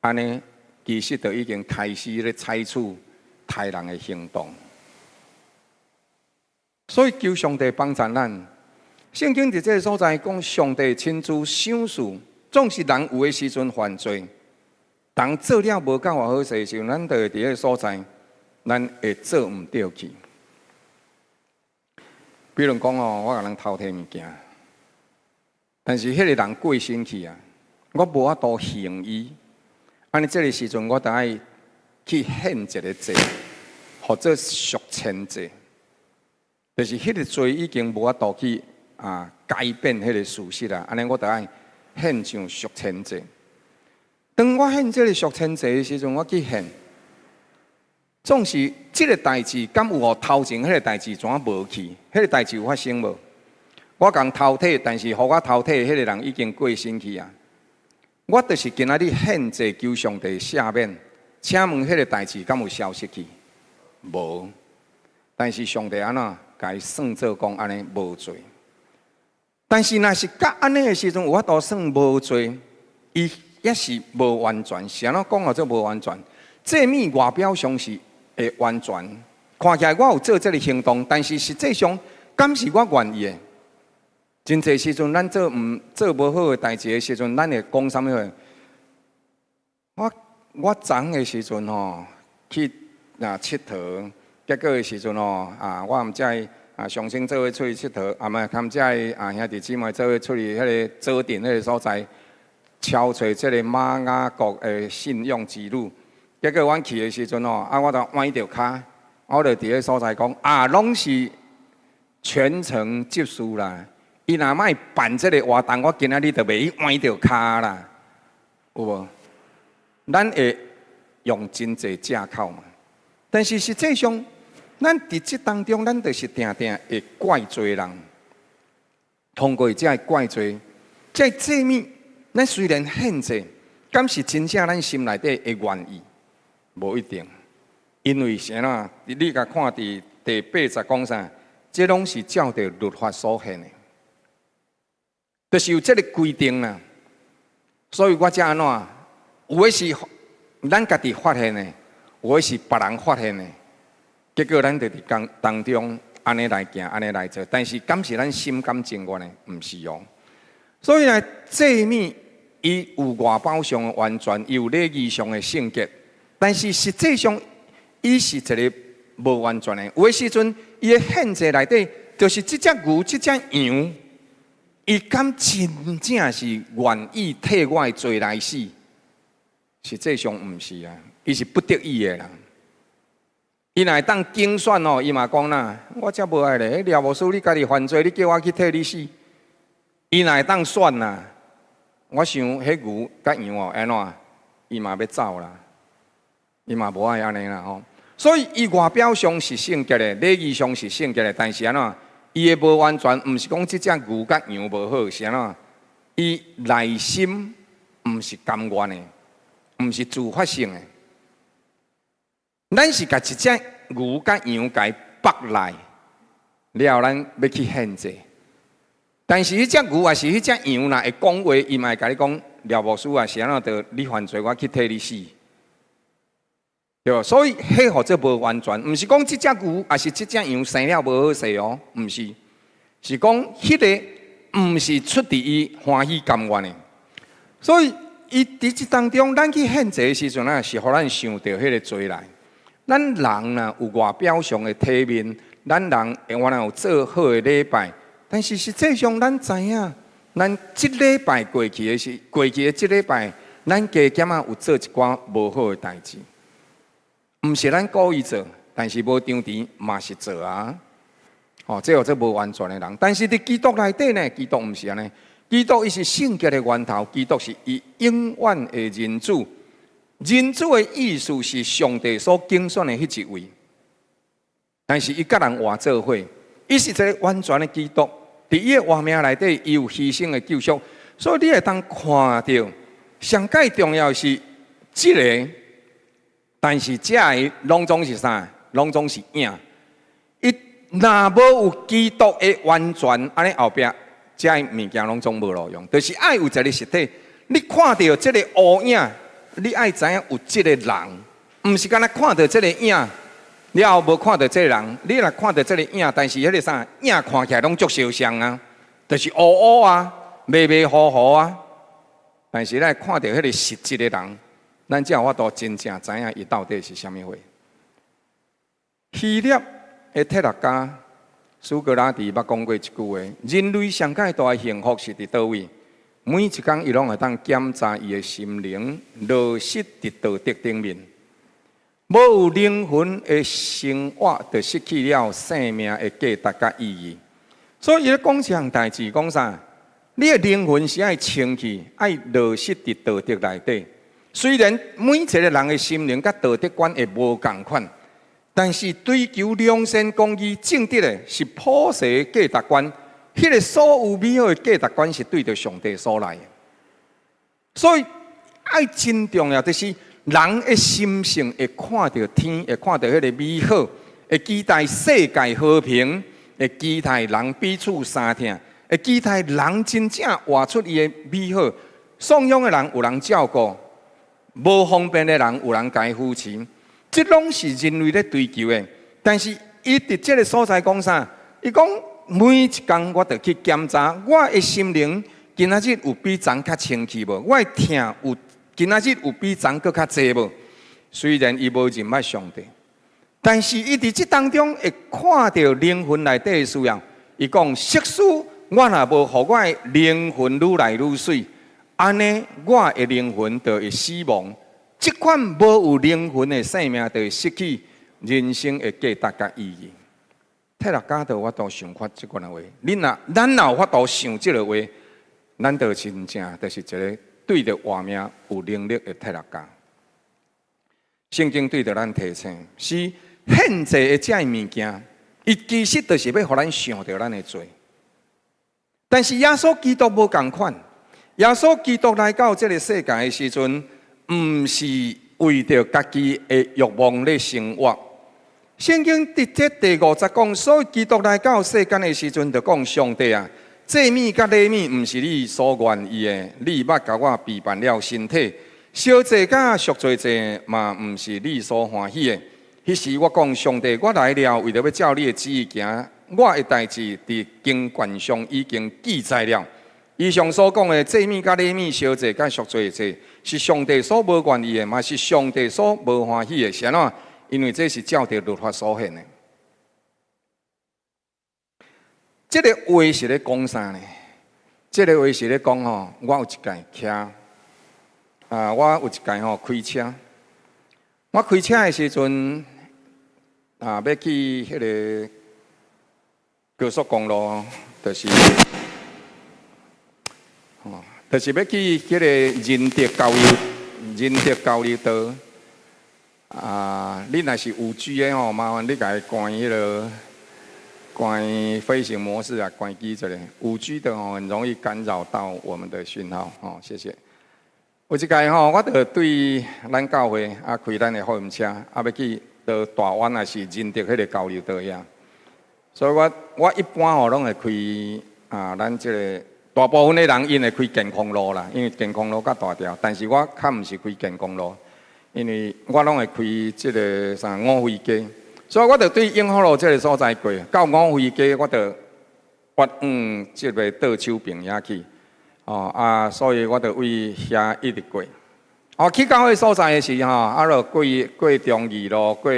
按呢，其實就已經開始咧採取刣人的行動。所以求上帝幫助咱。聖經佇這个所在講，上帝親自賞賜，總是人有的時陣犯罪，人做了無夠偌好勢的時陣，咱就會佇彼个所在，咱會做毋對去。比如講哦，我共人偷提物件，但是彼个人過身去啊，我無法度還伊。按呢，這个時陣我就愛去獻一个祭，號做贖愆祭，就是彼个罪已經無法度去改變彼个事實啦。按呢，我就愛獻上贖愆祭。當我獻這个贖愆祭的時陣，我去獻，總是這个代誌，敢有予頭前彼个代誌怎無去？彼个代誌有發生無？我共偷提，但是予我偷提的彼个人已經過身去啊。我就是今仔日獻祭求上帝赦免，請問彼个代誌敢有消失去？無。但是上帝按怎共伊算做講按呢無罪？但是若是佮按呢的時陣，有法度算無罪，伊猶是無完全。是按怎講號做無完全？這物外表上是會完全，看起來我有做這个行動，但是實際上敢是我願意的？真濟時陣，咱做毋做無好的代誌的時陣，咱會講啥物話？我我昨昏的時陣吼去𨑨迌，結果的時陣吼啊，我毋才上先做伙出去𨑨迌，啊毋含遮的兄弟姊妹做伙出去彼个左鎮彼个所在，超揣這個瑪雅國的信仰之旅。結果阮去的時陣吼，啊，我就崴著跤，我就佇咧所在講啊，攏是全程執事啦。伊若莫辦這個活動，我今仔日就袂去崴著跤啦，有無？咱會用真濟藉口嘛，但是實際上，咱佇這當中，咱就是定定會怪罪人。通過這个怪罪，這个祭物，咱雖然獻祭，敢是真正咱心內底會願意？無一定，因為啥啦？你共看佇第八節講啥？這攏是照著律法所獻的，就是有這个規定啦。所以我才按怎？有的是咱家己發現的，有的是別人發現的。結果咱就佇當當中按呢來行，按呢來做，但是敢是咱心甘情願的？毋是哦。所以呢，祭物伊有外表上的完全，伊有禮儀上的聖潔，但是實際上伊是一个無完全的。有的時陣，伊的獻祭內底，就是這隻牛、這隻羊，伊敢真正是願意替我的罪來死？實際上毋是啊，伊是不得已的啦。伊若會當揀選哦，伊嘛講啦，我才無愛咧。廖牧師，你家己犯罪，你叫我去替你死。伊若會當選啦，我想彼牛佮羊哦，按怎？伊嘛欲走啦，伊嘛無愛按呢啦吼。所以伊外表上是聖潔的，禮儀上是聖潔的，但是按怎？伊的無完全，毋是講這隻牛佮羊無好，是按怎？伊內心毋是甘願的，毋是自發性的。咱是共一隻牛佮羊共縛來，了後咱欲去獻祭。但是彼隻牛抑是彼隻羊，若會講話，伊嘛會共你講，廖牧師啊，是按怎著你犯罪，我去替你死，對無？所以彼號做無完全，毋是講這隻牛抑是這隻羊生了無好勢哦，毋是，是講彼个毋是出佇伊歡喜甘願的。所以伊佇這當中，咱去獻祭的時陣啊，是予咱想著彼个罪來。咱人啊有外表上的體面，咱人原來有做好的禮拜，但是實際上咱知影，咱這禮拜過去的是過去的這禮拜，咱加減仔有做一寡無好的代誌，毋是咱故意做，但是無張持嘛是做啊。哦，這號做無完全的人，但是佇基督內底呢，基督毋是按呢，基督伊是聖潔的源頭，基督是伊永遠的人子。人子的意思是上帝所揀選的彼一位，但是伊佮人活做伙，伊是一个完全的基督。佇伊的活命內底，伊有犧牲的救贖，所以你會當看著上蓋重要是這个，但是這个攏總是啥？攏總是影。伊若無有基督的完全，按呢後壁這个物件攏總無路用。就是愛有一个實體，你看著這个烏影。你愛知影有這个人，毋是干焦看著這个影，了後無看著這个人。你若看著這个影，但是彼个啥影看起來攏足相像啊，就是烏烏啊，迷迷糊糊啊。但是咱看著彼個實質的人，咱才有法度真正知影伊到底是啥物貨。希臘的哲學家蘇格拉底捌講過一句話：人類上蓋大的幸福是佇佗位？每一工伊攏會當檢查伊的心靈落實佇道德頂面，無有靈魂的生活，就失去了生命的價值佮意義。所以伊咧講這項代誌，講啥？你的靈魂是愛清氣，愛落實佇道德內底。雖然每一個人的心靈佮道德觀會無仝款，但是追求良善、公義、正直的是普世的價值觀。彼个所有美好的價值觀是對著上帝所來的，所以愛真重要，就是人的心性會看著天，會看著彼个美好，會期待世界和平，會期待人彼此相疼，會期待人真正活出伊的美好。送養的人有人照顧，無方便的人有人共伊扶持，這攏是人類咧追求的。但是伊佇這个所在講啥？伊講。每一工我著去檢查我的心靈，今仔日有比昨較清氣無？我的疼有今仔日有比昨閣較濟無？雖然伊無認捌上帝，但是伊佇這當中會看著靈魂內底的需要。伊講，即使我若無予我的靈魂愈來愈媠，按呢，我的靈魂就會死亡。這款無有靈魂的生命，就會失去人生的價值佮意義。提勒家就有法度想法這款的話，恁若咱若有法度想這个話，咱就真正就是一个對著活命有能力的提勒家。聖經對著咱提醒，是獻祭的這个物件，伊其實就是欲予咱想著咱的罪。但是耶穌基督無仝款，耶穌基督來到這个世界的時陣，毋是為著家己的欲望咧生活。聖經佇這第五節講，所以基督來到世間的時陣，就講上帝啊，祭物佮禮物毋是你所願意的，你捌共我備辦了身體，燒祭佮贖罪祭嘛毋是你所歡喜的。彼時我講上帝，我來了，為著欲照你的旨意行，我的代誌佇經卷上已經記載了。以上所講的祭物佮禮物、燒祭佮贖罪祭，是上帝所無願意的，嘛是上帝所無歡喜的。是按怎？因為這是照著律法所獻的。這个話是咧講啥呢？這个話是咧講吼，我有一擺騎啊，我有一擺吼開車，我開車的時陣啊，欲去彼个高速公路，就是，吼，就是欲去彼个仁德交流仁德交流道。啊，你若是5G 的吼，麻煩你共伊關彼个關飛行模式啊，關機一下。5G 的吼，很容易干擾到我們的訊號，吼，謝謝。有一擺吼，我就對咱教會啊，開咱的福音車，啊，欲去到大灣抑是仁德彼个交流道遐。所以我我一般吼攏會開啊，咱這个大部分的人𪜶會開健康路啦，因為健康路較大條。但是我較毋是開健康路，因為我攏會開這个啥五妃街，所以我就對永福路這个所在過，到五妃街我就越往這个倒手邊遐去，哦啊，所以我就對遐一直過。哦，去到彼个所在的時吼，啊，就過過忠義路，過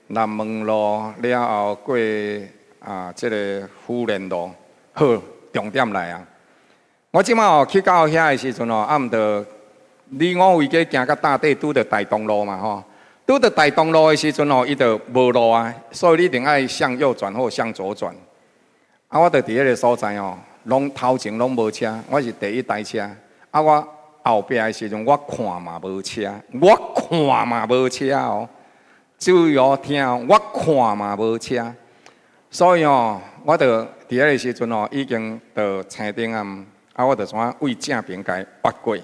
南門路，了後過啊這个福聯路，好，重點來啊！我這擺哦去到遐的時陣哦，啊毋著你五妃街行到搭底拄著大東路嘛吼，拄著大東路的時陣哦，伊就無路啊，所以你一定愛向右轉或向左轉。啊，我就佇彼个所在哦，攏頭前攏無車，我是第一台車。啊，我後壁的時陣，我看嘛無車，我看嘛無車哦。注意哦，聽哦，我看嘛無車。所以哦，我就佇彼个時陣哦，已經就青燈啊，啊，我就怎對正邊共伊越過。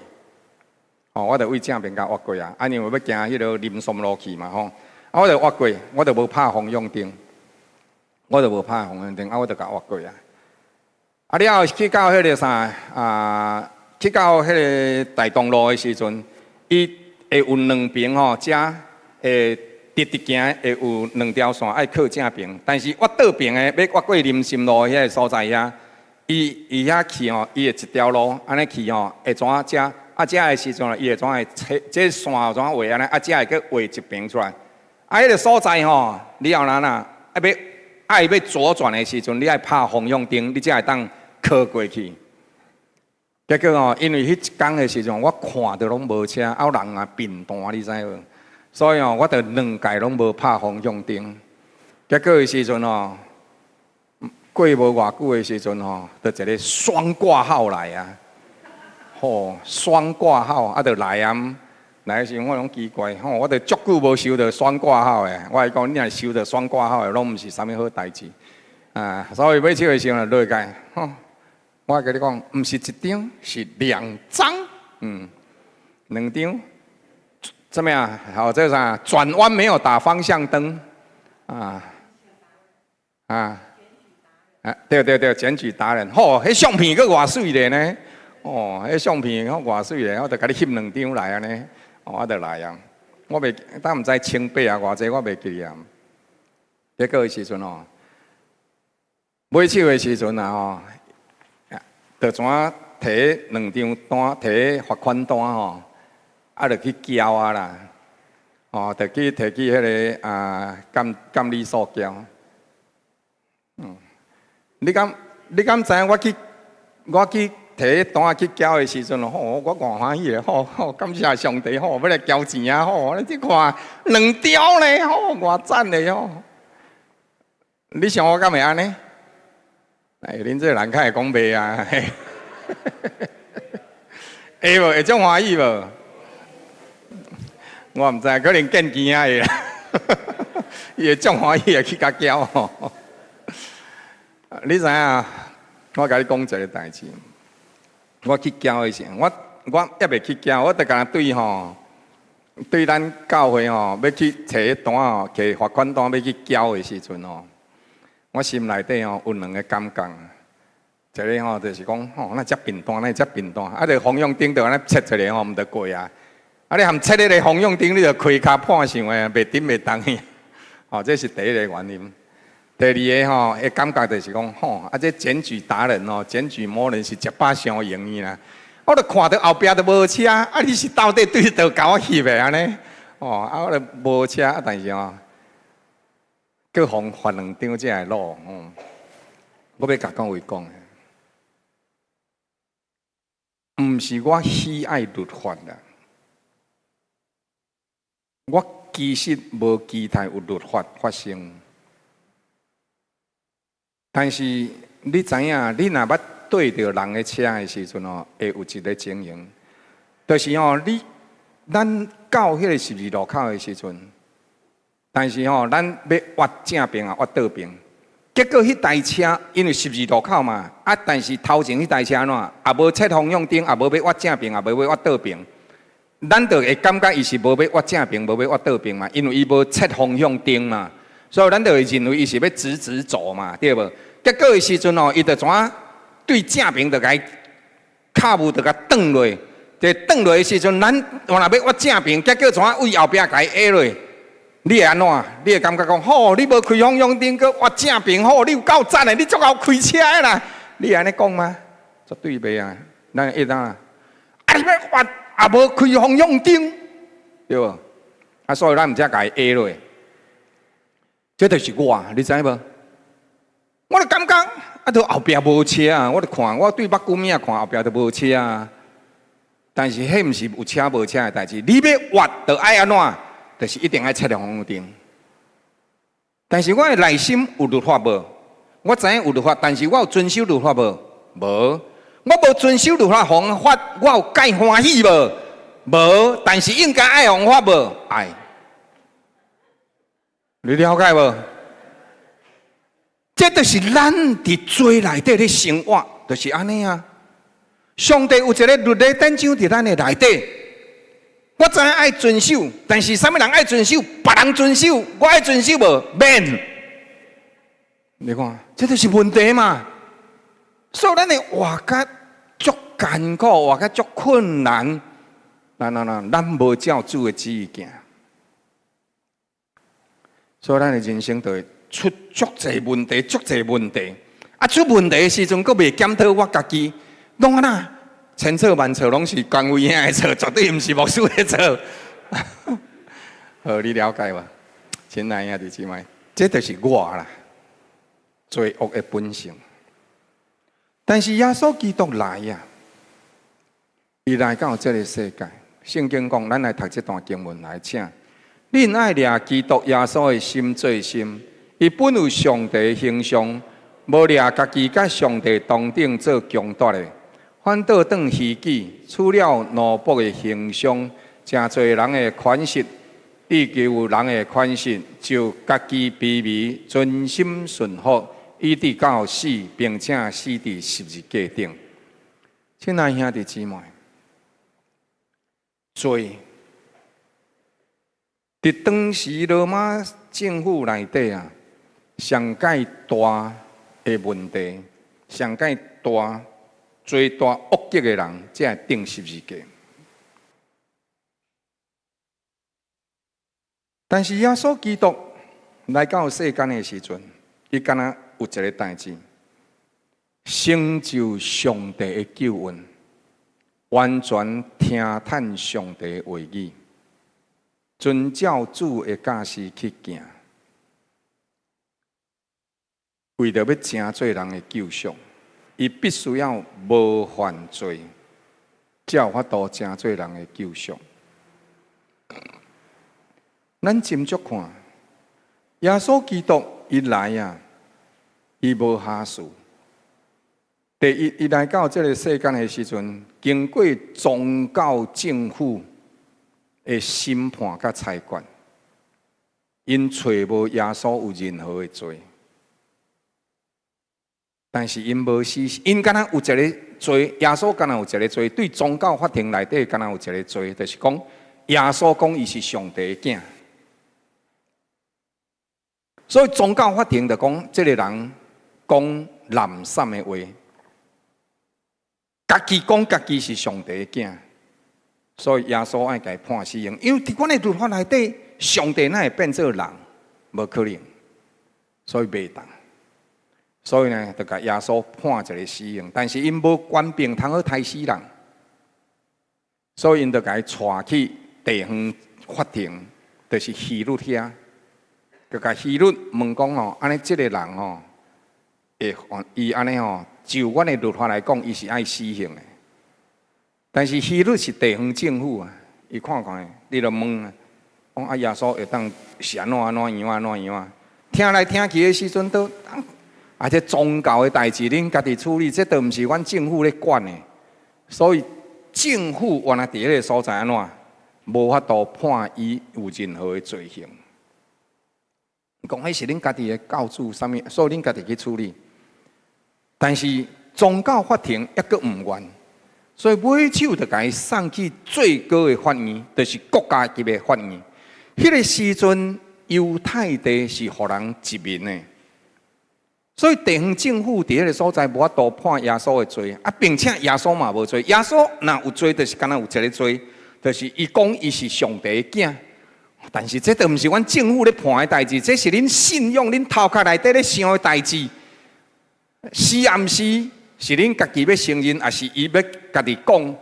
哦，我就對正邊共越過啊，啊，因為欲行彼个林森路去嘛吼，啊，我就越過，我就無拍方向燈，我就無拍方向燈，啊，我就共越過啊。啊，了後去到彼个啥啊，去到彼个大東路的時陣，伊會有兩邊吼，遮會直直行，會有兩條線愛靠正邊，但是我倒邊的欲越過林森路彼个所在遐，伊伊遐去吼，伊會一條路按呢去吼，會怎遮？啊，遮的時陣，伊會怎會切？這線怎畫按呢？啊，遮會閣畫一邊出來。啊，彼个所在吼，你後若啊欲愛欲左轉的時陣，你愛拍方向燈，你才會當靠過去。結果吼，因為彼一工的時陣，我看著攏無車，啊，人也貧惰，你知無？所以吼，我就兩擺攏無拍方向燈。結果的時陣吼，過無偌久的時陣吼，就一个雙掛號來啊！吼，雙掛號啊，就來啊！來的時陣我攏奇怪，吼，我就足久無收著雙掛號的。我共伊講，你若收著雙掛號的，攏毋是啥物好代誌啊！所以尾手的時陣落來，吼，我共你講，毋是一張，是兩張，嗯，兩張，怎麼樣？好，這個啥？轉彎沒有打方向燈，啊啊啊！對對對，檢舉達人，吼，彼相片閣偌媠咧呢？哦，彼相片閣偌媠咧，我就共你翕兩張來按呢，哦，我就來啊。我袂，但毋知千八啊，偌濟我袂記啊。結果的時陣哦，尾手的時陣啊吼，就怎提兩張單，提罰款單吼，啊，就去繳啊啦，哦，就去提去彼个啊監監理所繳。嗯，你敢你敢知影我去我去提單去繳的時陣，吼，我偌歡喜的，吼吼，感謝上帝，吼，欲來繳錢啊，吼，你看兩張咧，吼，偌讚的吼。你想我敢會按呢？哎，恁這个人較會講袂啊？會無？會足歡喜無？我毋知，可能見見仔的啦。伊會足歡喜的去共繳吼。你知影？我共你講一个代誌。我去繳的時，我猶未去繳，我就敢若對吼，對咱教會吼，欲去提單吼，提罰款單欲去繳的時陣吼，我心內底吼有兩个感覺。一个吼就是講吼，哪遮貧惰，哪遮貧惰，啊，著方向燈就按呢切一个吼，毋著過啊。啊，你含切彼个方向燈，你就開跤破相的，袂振袂動去。吼，這是第一个原因。第二个吼，會感覺就是講吼，啊，這檢舉達人吼，檢舉魔人是食飽傷容易啦。我著看著後壁都無車，啊，你是到底對佗共我翕的按呢？哦，啊，我著無車，啊，但是吼，閣予罰兩張才會落。嗯，我欲共各位講，毋是我喜愛律法啦，我其實無期待有律法發生。但是你知影，你若捌對著人的車的時陣吼，會有一个情形，就是吼，你咱到彼个十字路口的時陣，但是吼，咱欲倚正爿啊，倚倒爿，結果彼台車因為十字路口嘛，啊，但是頭前彼台車按怎，也無切方向燈，也無欲倚正爿，也無欲倚倒爿，咱就會感覺伊是無欲倚正爿，無欲倚倒爿嘛，因為伊無切方向燈嘛，所以咱就會認為伊是欲直直走嘛，對無？結果的時陣吼，伊就怎啊？對正爿就共伊跤步就共轉落，佇轉落的時陣，咱原來欲倚正爿，結果怎啊？位後壁共伊壓落，你會按怎？你會感覺講，吼，你無開方向燈，閣倚正爿，吼，你有夠讚的，你足𠢕開車的啦！你會按呢講嗎？絕對袂啊！咱會當啊，啊你欲倚也無開方向燈，對無？啊，所以咱毋才共伊壓落，這就是我，你知無？我就感覺啊，都後壁無車啊，我就看，我對目久物仔看後壁都無車啊。但是彼毋是有車無車的代誌，你欲倚就愛按怎？就是一定愛切方向燈。但是我的內心有律法無？我知影有律法，但是我有遵守律法無？無。我無遵守律法，予人罰，我有蓋歡喜無？無。但是應該愛予人罰無？愛。你了解無？這就是咱佇罪內底咧生活，就是按呢啊。上帝有一个律例典章佇咱的內底，我知影愛遵守，但是啥物人愛遵守，別人遵守，我愛遵守無？免。你看，這就是問題嘛。所以咱會活甲足艱苦，活甲足困難。咱咱咱，咱無照主的旨意行，所以咱的人生就會出足濟問題，足濟問題。啊，出問題的時陣，閣袂檢討我家己，攏按怎？千錯萬錯，攏是權威兄的錯，絕對毋是牧師的錯。好，你了解無？親愛兄弟姊妹，這就是我啦，罪惡的本性。但是耶穌基督來啊，伊來到這个世界，聖經講，咱來讀這段經文來，請恁愛掠基督耶穌的心做心。伊本有上帝的形象，無掠家己佮上帝同等做強奪的，反倒當虛己，取了奴僕的形象，成做人的款式，以及有人的款式，就家己卑微，存心順服，以致到死，並且死佇十字架頂。親愛兄弟姊妹，罪佇當時羅馬政府內底啊，上蓋大的問題，上蓋大罪大惡極的人，才會釘十字架。但是耶穌基督來到世間的時陣，伊敢若有一个代誌，成就上帝的救恩，完全聽趁上帝的話語，遵照主的教示去行，為著欲成做人的救贖。伊必須要無犯罪，才有法度成做人的救贖。咱斟酌看，耶穌基督伊來啊，伊無瑕疵。第一，伊來到這个世間的時陣，經過宗教政府的審判佮裁決，𪜶揣無耶穌有任何的罪。但是𪜶無死，𪜶敢若有一个罪，耶穌敢若有一个罪，對宗教法庭內底敢若有一个罪，就是講耶穌講伊是上帝的囝。所以宗教法庭就講，這个人講濫訕的話，家己講家己是上帝的囝，所以耶穌愛共伊判死刑。因為佇阮的律法內底，上帝哪會變做人？無可能，所以袂當。所以呢，就共耶穌判一个死刑。但是𪜶無權柄通好刣死人，所以𪜶就共伊帶去地方法庭，就是希律遐。就共希律問講吼，按呢這个人吼，會伊按呢吼，就阮的律法來講，伊是愛死刑的。但是希律是地方政府啊，伊看看，伊就問啊，講啊耶穌會當是按怎按怎樣按怎樣啊？聽來聽去的時陣，都啊這宗教的代誌，恁家己處理，這都毋是阮政府咧管的。所以政府原來佇彼个所在按怎，無法度判伊有任何的罪行。講彼是恁家己的教主，啥物，所以恁家己去處理。但是宗教法庭猶閣毋願，所以尾手就共伊送去最高的法院，就是國家級的法院。彼个時陣，猶太地是予人殖民的，所以地方政府佇彼个所在無法度判耶穌的罪，啊，並且耶穌嘛無罪。耶穌若有罪，就是敢若有一个罪，就是伊講伊是上帝的囝。但是這都毋是阮政府咧判的代誌，這是恁信仰、恁頭殼內底咧想的代誌。是抑毋是？是恁家己欲承認，抑是伊欲家己講？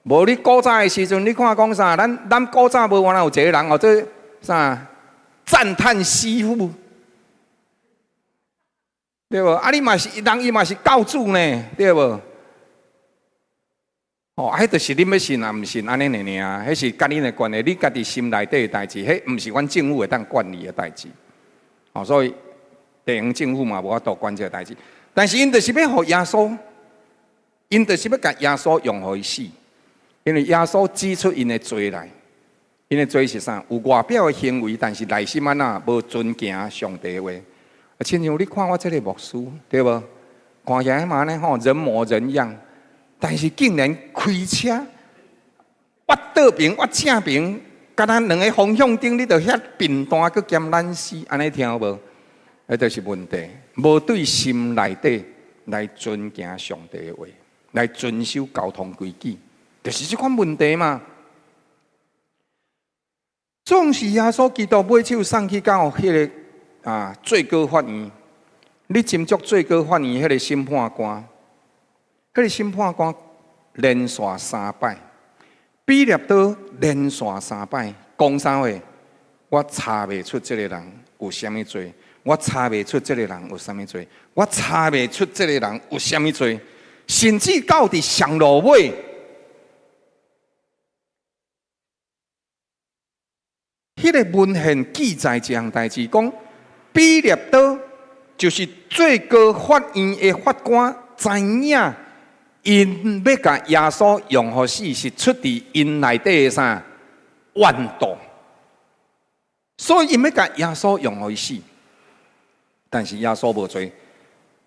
無你古早的時陣，你看講啥？咱古早無原來有一个人哦，做啥？讚嘆師傅，對無？啊，你嘛是人，伊嘛是教主呢，對無？哦，彼就是恁欲信抑毋信，按呢爾爾，彼是佮恁的關係，你家己心內底的代誌，彼毋是阮政府會當管理的代誌。哦，所以地方政府嘛無法度管這个代誌，但是𪜶就是欲予耶穌，𪜶就是欲共耶穌用予伊死，因為耶穌指出𪜶的罪來，𪜶的罪是啥？有外表的行為，但是內心按怎無遵行上帝的話。啊，親像你看我這个牧師，對無？看起來嘛按呢吼，人模人樣。但是竟然開車，我倒爿，我正爿，敢若兩个方向燈，你著遐貧惰，閣兼懶死，按呢聽無？彼就是問題，無對心內底來遵行上帝的話，來遵守交通規矩，就是這款問題嘛。總是耶穌基督尾手送去到彼个啊最高法院，你斟酌最高法院彼个審判官。彼个審判官連續三擺，彼拉多連續三擺講啥話？我查袂出這个人有啥物罪，我查袂出這个人有啥物罪，我查袂出這个人有啥物罪，甚至到佇上落尾，彼个文獻記載一項代誌，講彼拉多就是最高法院的法官，知影。𪜶欲共耶穌用予死，是出佇𪜶內底的啥怨妒，所以𪜶欲共耶穌用予死。但是耶穌無罪，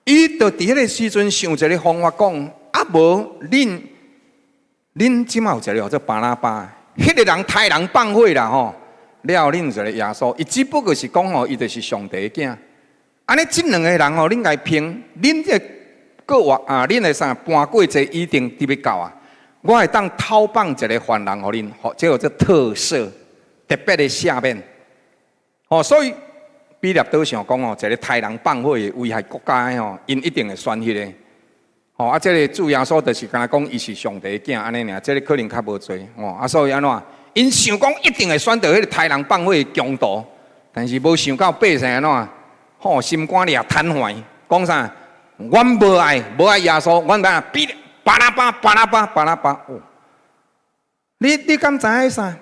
伊就佇彼个時陣想一个方法講：啊無恁恁這馬有一个叫做巴拉巴，彼个人刣人放火啦吼，了後恁有一个耶穌，伊只不過是講吼，伊就是上帝的囝。按呢這兩个人吼，恁共伊評，恁這個。閣活啊！恁的啥搬過這一定得欲到啊！我會當偷放一个犯人予恁，這叫做特赦，特別的赦免。哦，所以彼拉多想講哦，一个刣人放火的危害國家的吼，𪜶一定會選彼个。哦，啊，這个主耶穌就是敢若講伊是上帝的囝按呢爾，這个可能較無罪。哦，啊，所以按怎？𪜶想講一定會選著彼个刣人放火的強盜，但是無想到百姓按怎？吼，心肝掠癱瘓，講啥？阮無愛，無愛耶穌，阮欲彼巴拉巴，巴拉巴，巴拉巴。哦，你敢知影啥？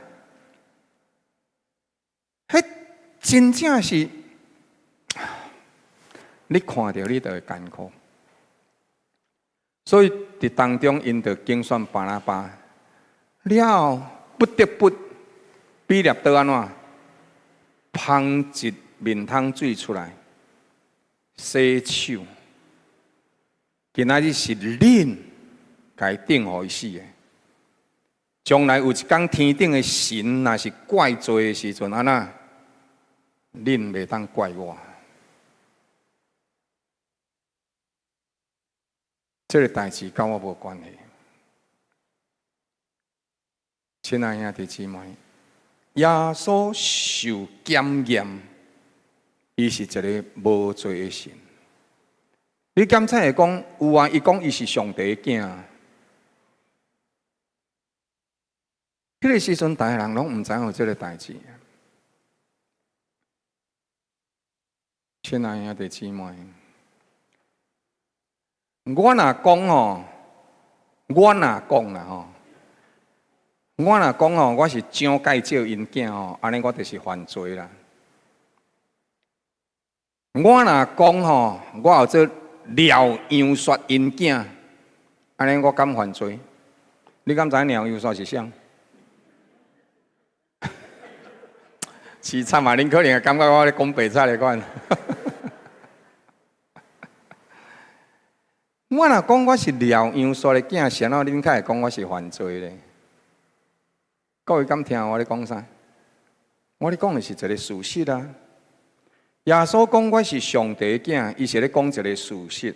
彼真正是，你看著你就會艱苦。所以佇當中，𪜶就揀選巴拉巴，了後不得不彼列多按怎？芳一面桶水出來洗手。今仔日是恁共伊釘予伊死的。將來有一工天頂的神若是怪罪的時陣，按怎？恁袂當怪我。這個代誌佮我無關係。親愛兄弟姊妹，耶穌受檢驗，伊是一个無罪的神。你敢才會講有啊？伊講伊是上帝的囝。彼個時陣，逐个人攏毋知影有這个代誌。親愛兄弟姊妹，我若講吼，我若講啦吼，我若講吼，我是蔣介石𪜶囝吼，按呢我就是犯罪啦。我若講吼，我號做廖楊雪𪜶囝，按呢我敢犯罪？你敢知影廖楊雪是啥？凄慘啊！恁可能會感覺我咧講白賊的款。我若講我是廖楊雪的囝，是按怎恁較會講我是犯罪咧？各位敢聽我咧講啥？我咧講的是一个事實啊！耶穌講我是上帝的囝，伊是咧講一个事實。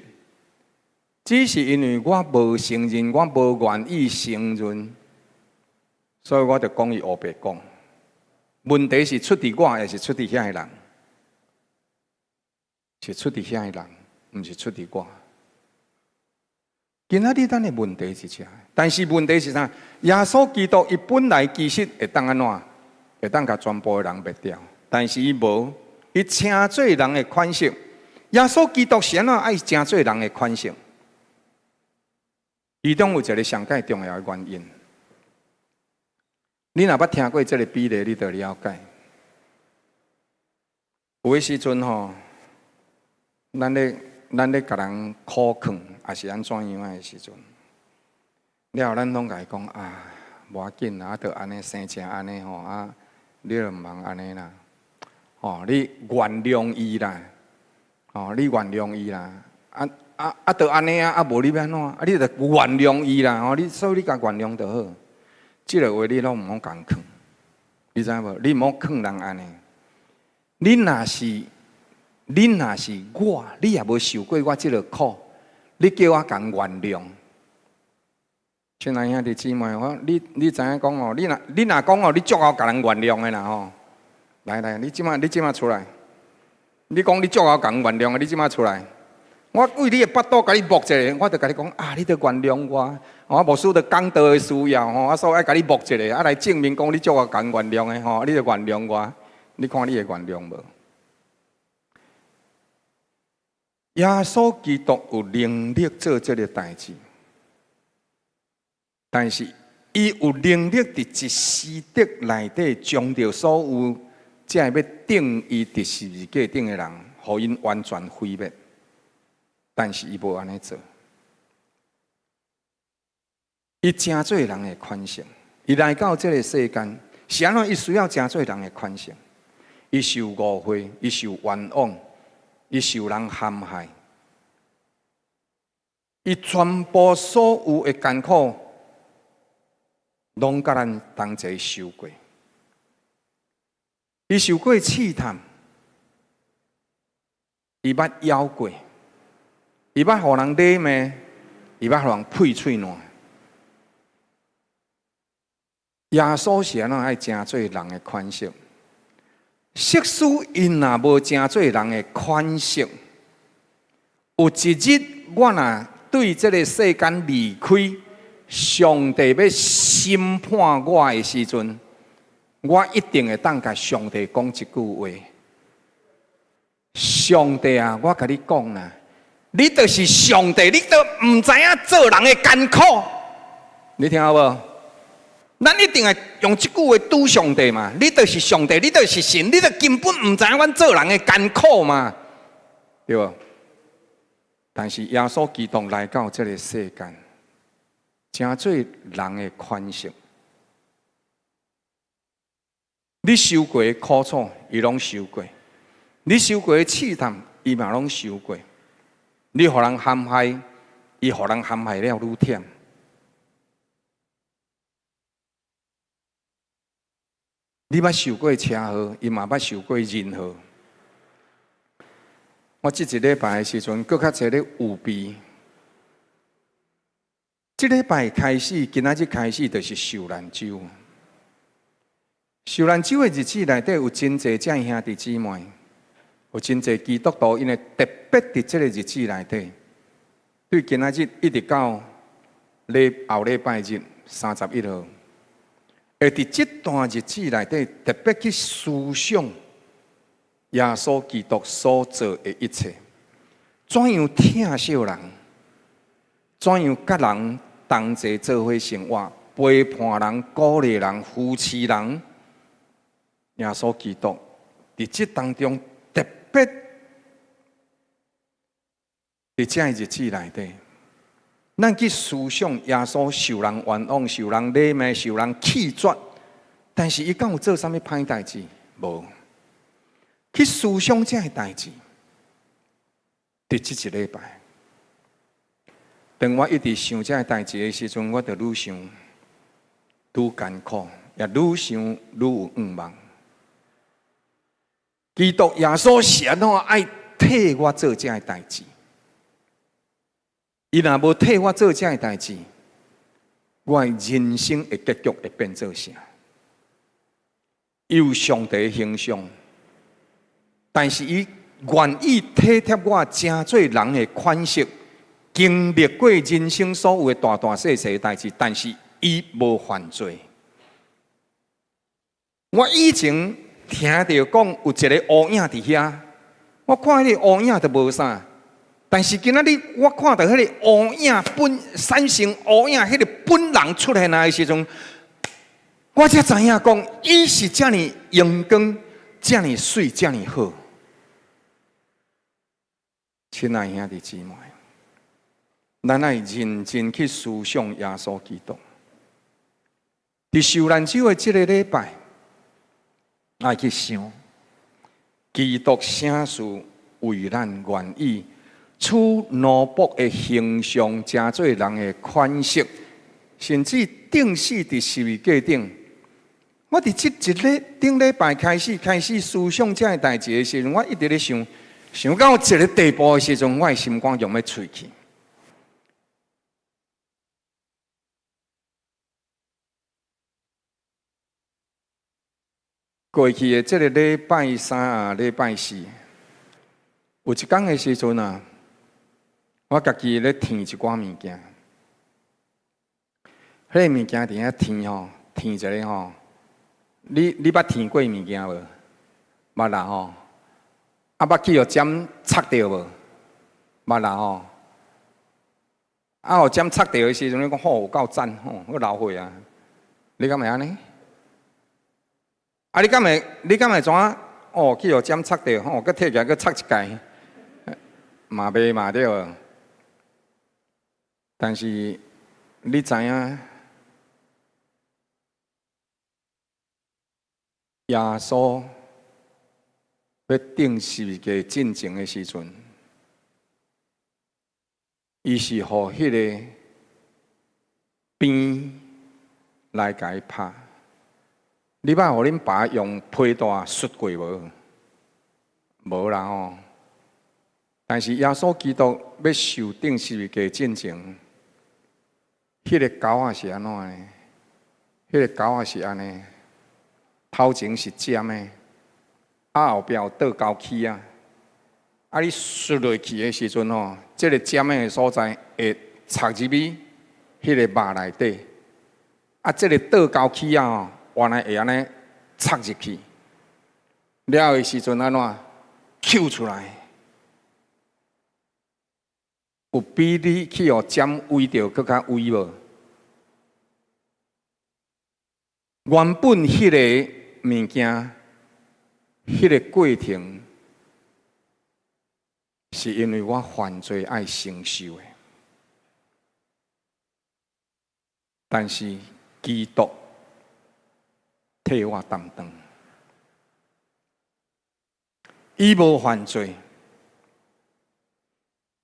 只是因為我無承認，我無願意承認，所以我就講伊烏白講。問題是出佇我，抑是出佇遐个人？是出佇遐个人，毋是出佇我。今仔日咱的問題是這，但是問題是啥？耶穌基督伊本來其實會當按怎？會當共全部的人滅掉，但是伊無，伊成做人的款式。耶穌基督是按怎愛成做人的款式？其中有一个上蓋重要的原因。你若捌聽過這个比例，你就了解。有的時陣吼，咱咧共人苦勸，抑是按怎樣的時陣，了後咱攏共伊講啊，無要緊啦，啊，就按呢生成按呢吼，啊，你就毋通按呢啦，吼，你原諒伊啦，吼，你原諒伊啦，啊啊啊，就按呢啊，啊無你欲按怎？啊，你就原諒伊啦，吼，你所以你共原諒就好。這个話你攏毋好共勸，你知影無？你毋好勸人按呢。你若是我，你也無受過我這个苦，你叫我共原諒。親愛兄弟姊妹，我你知影講哦？你若講哦，你足𠢕共人原諒的啦吼。來來，你這馬出來。你講你足𠢕共人原諒的，你這馬出來。我為你的腹肚共你摸一下，我就共你講啊，你著原諒我。我牧師著講道的需要吼，啊，所以愛共你摸一下，啊，來證明講你足𠢕共人原諒的吼，你著原諒我。你看你會原諒無？耶穌基督有能力做這个代誌，但是伊有能力佇一時刻內底將著所有這个欲釘伊佇十字架頂的人，予𪜶完全毀滅。但是伊無按呢做，伊成做人的款式，伊來到這个世間，是按怎？伊需要成做人的款式，伊受誤會，伊受冤枉，伊受人陷害，伊全部所有的艱苦，攏佮咱同齊受過。伊受過試探，伊捌枵過。伊捌予人詈罵，伊捌予人屁喙瀾。耶穌是按怎愛成做人的款式？即使𪜶若無成做人的款式，有一日我若對這个世間離開，上帝欲審判我的時陣，我一定會當共上帝講一句話：上帝啊，我共你講啦。你就是上帝，你都毋知影做人的艱苦。你聽有無？咱一定會用這句話拄上帝嘛？你就是上帝，你就是神，你就根本毋知影阮做人的艱苦嘛？對無？但是耶穌基督來到這个世間，成做人的款式。你受過的苦楚，伊攏受過；你受過的試探，伊嘛攏受過。你予人陷害，伊予人陷害了愈忝。你捌受過車禍，伊嘛捌受過人禍。我這一禮拜的時陣，閣較濟咧預備。這禮拜開始，今仔日開始就是受難週。受難週的日子內底有真濟這兄弟姊妹，有真濟基督徒，𪜶會特別佇這个日子內底，對今仔日一直到禮後禮拜日31號，會佇這段日子內底特別去思想耶穌基督所做的一切，怎樣疼惜人，怎樣佮人同齊做伙生活，陪伴人、鼓勵人、扶持人。耶穌基督佇這當中特別佇這个日子內底，咱去思想耶穌受人冤枉、受人詈罵、受人棄絕，但是伊敢有做啥物歹代誌？無。去思想這个代誌，佇這一禮拜，當我一直想這个代誌的時陣，我就愈想愈艱苦，也愈想愈有願望。基督耶穌是按怎愛替我做這个代誌？伊若無替我做這个代誌，我的人生的結局會變做啥？伊有上帝的形象，但是伊願意體貼我，成做人的款式，經歷過人生所有的大大細細的代誌，但是伊無犯罪。我以前聽著講有一个烏影佇遐，我看彼个烏影就無啥，但是今仔日我看著彼个烏影本產生烏影，彼个本人出現來的時陣，我才知影講，伊是遮爾榮光，遮爾媠，遮爾好。親愛兄弟姊妹，咱愛認真去思想耶穌基督。佇受難週的這个禮拜，愛去想基督聖事為咱願意取奴僕的形象，成做人的款式，甚至釘死佇十字架頂。我佇這一禮頂禮拜開始開始思想這个代誌的時陣，我一直咧想，想到一个地步的時陣，我的心肝就欲碎去。過去的這个禮拜三啊，禮拜四，有一工的時陣啊，我家己咧添一寡物件，彼个物件佇遐添吼，添一个吼，你捌添過物件無？捌啦吼，啊捌去予針插著無？捌啦吼，啊予針插著的時陣，你講吼有夠讚吼，閣流血啊！你敢會按呢？啊！你敢會？你敢會怎啊？哦，去予針插著，吼，閣提起來閣插一擺，嘛袂嘛對。但是你知影，耶穌欲釘十字架進前的時陣，伊是予彼个鞭來共伊拍。你捌予恁爸用皮帶摔過無？無啦吼。但是耶穌基督欲受釘十字架進前，彼个鈎仔是按怎呢？彼个鈎仔是按呢，頭前是尖的，啊後壁有倒鈎齒仔。啊，你摔落去的時陣吼，這个尖的所在會插入去彼个肉內底。啊，這个倒鈎齒仔吼，原來會按呢插入去，了的時陣按怎抾出來？有比你去予占威著閣較威無？原本彼个物件，彼个過程，是因為我犯罪愛承受的。但是基督替我擔當，伊無犯罪，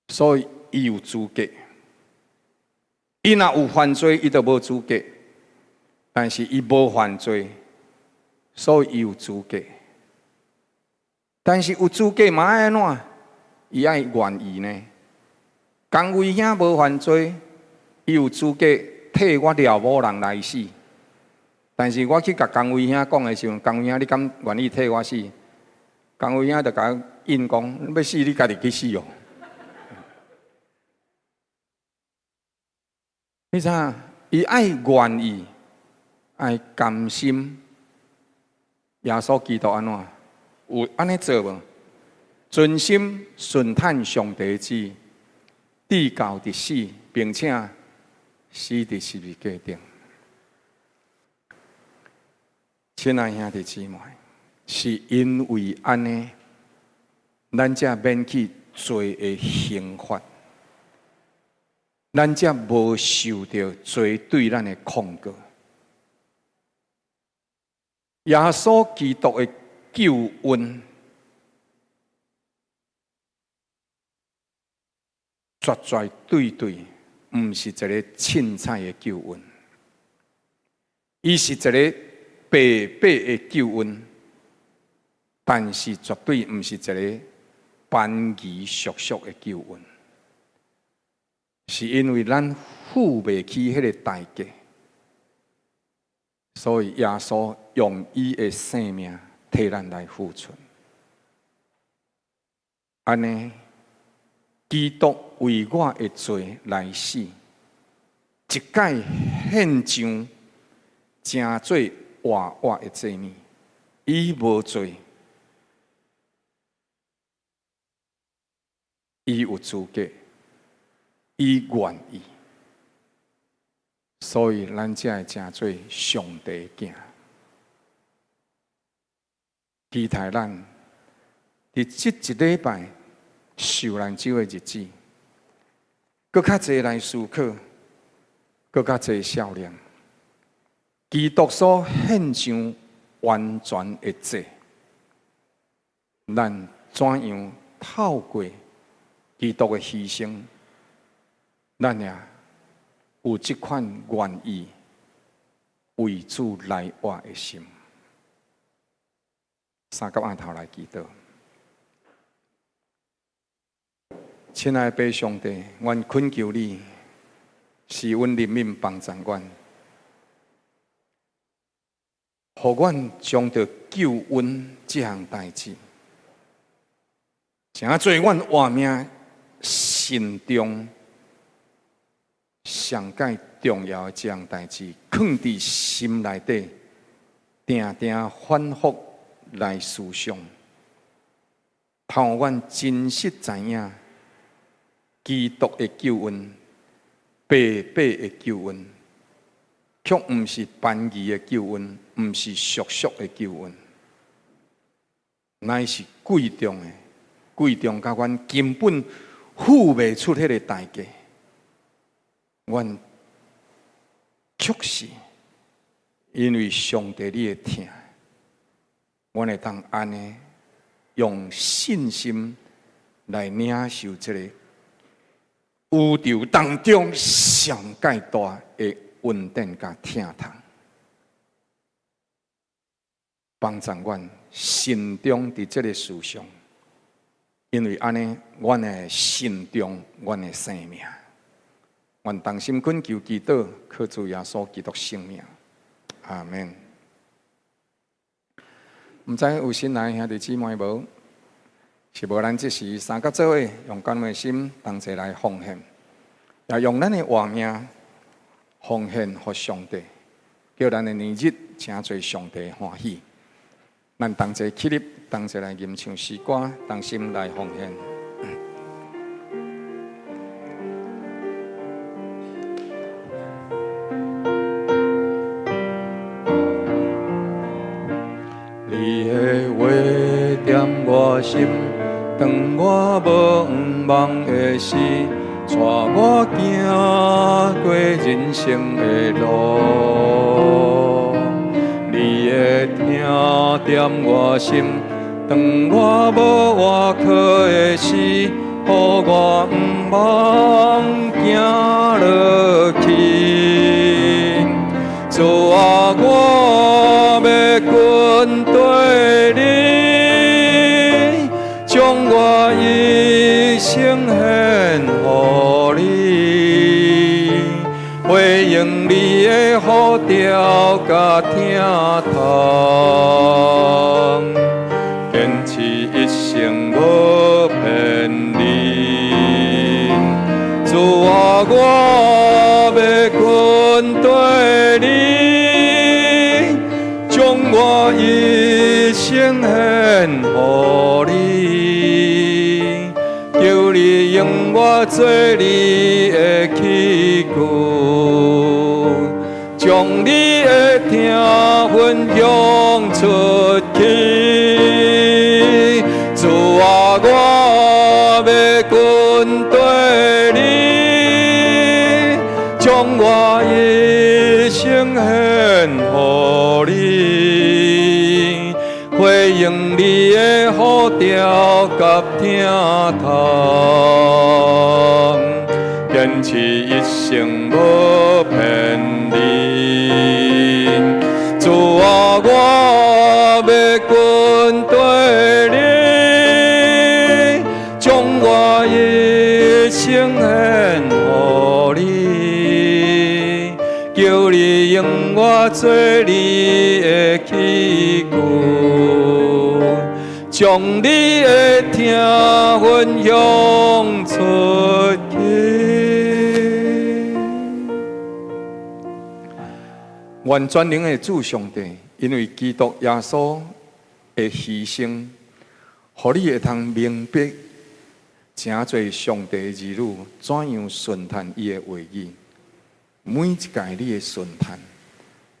所以伊有資格。伊若有犯罪，伊就無資格。但是伊無犯罪，所以伊有資格。但是有資格嘛愛按怎？伊愛願意呢？江威兄無犯罪，伊有資格替我掠某人來死。但是我去共江威兄講的時陣，江威兄你敢願意替我死？江威兄就共我應講：欲死你家己去死哦！你知影？伊愛願意。愛甘心，耶穌基督按怎？有按呢做無？盡心順趁上帝旨，直到佇死，並且死佇十字架頂。親愛兄弟姊妹，是因為按呢，咱才免去罪的刑罰，咱才無受著罪對咱的控告。耶穌基督的救恩，絕絕對對毋是一个凊彩的救恩，伊是一个白白的救恩，但是絕對毋是一个便宜俗俗的救恩，是因為咱付袂起彼个代價。所以耶穌用伊的性命替咱來付出。按呢，基督為我的罪來死，一擺獻上，成做活活的祭物。伊無罪，伊有資格，伊願意。所以，咱才會成做上帝囝。期待咱佇這一禮拜受難週的日子，閣較濟來思考，閣較濟思念。基督所獻上完全的祭，咱怎樣透過基督的犧牲，咱也有這款願意為主來活的心。三甲按頭來祈禱，親愛的父上帝，阮懇求你，施恩憐憫幫助阮，予阮將著救恩這項代誌，成做阮活命慎重上蓋重要的這項代誌，囥佇心內底，定定反覆來思想，透阮真實知影基督的救恩，白白的救恩，卻毋是便宜的救恩，毋是俗俗的救恩，乃是貴重的，貴重到阮根本付袂出彼个代價。阮確實因為上帝你的疼，阮會當按呢用信心來領受這個宇宙當中上蓋大的恩典佮疼痛，幫助阮慎重佇這个思想，因為按呢，阮會慎重阮的生命。願同心懇求祈禱，靠主耶穌基督聖名，阿門。毋知有新來兄弟姊妹無？是無？咱這時三甲做伙，用感恩的心同齊來奉獻，也用咱的活命奉獻予上帝，叫咱的年日成做上帝歡喜。咱同齊起立，同齊來吟唱詩歌，同心來奉獻。心，當我無向望的時，帶我行過人生的路。你的疼踮我心，當我無倚靠的時，予我毋茫行落去。主啊，我欲跟綴你，將我一生獻予你，回應你的呼召佮疼痛，堅持一生無偏離。主啊，我欲跟綴你，將我一生獻予你，求你用我做你的器具，將你的疼分享出去。主啊，我欲跟綴你，將我一生獻予你，回應你的呼召佮疼痛，堅持一生無偏離。主啊，我欲跟綴你，將我一生獻予你，求你用我做你的器具，將你的疼分享出去。願全能的主上帝，因為基督耶穌的犧牲，予你會通明白，成做上帝的兒女，怎樣順趁伊的話語。每一屆你的順趁，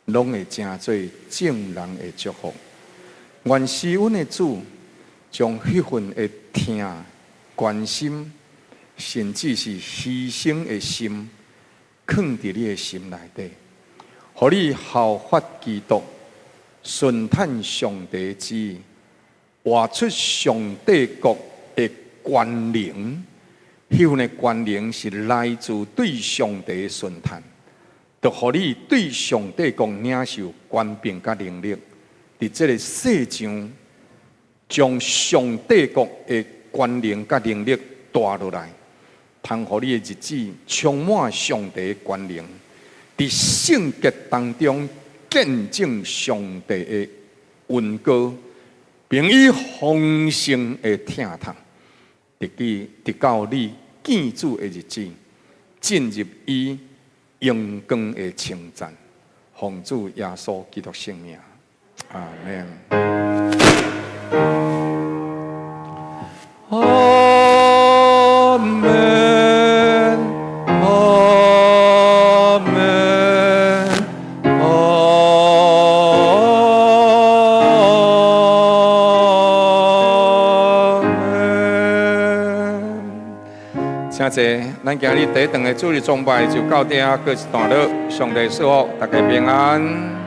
攏會成做眾人的祝福。願施恩的主，將彼份的疼、關心，甚至是犧牲的心，囥佇你的心內底，予你效法基督，順趁上帝旨意，活出上帝國的權能。彼份的權能是來自對上帝的順趁，就予你對上帝國領受權柄佮能力，佇這个世上將上帝國的權能佮能力帶落來，通予你的日子充滿上帝的權能，佇聖潔當中見證上帝的恩膏，並以豐盛的疼痛，直至直到你見主的日子，進入伊榮光的稱讚，奉主耶穌基督聖名，阿們。阿們，阿們，阿們。請坐，咱今日第一頓的主日崇拜就到這告一段落。上帝賜福，大家平安。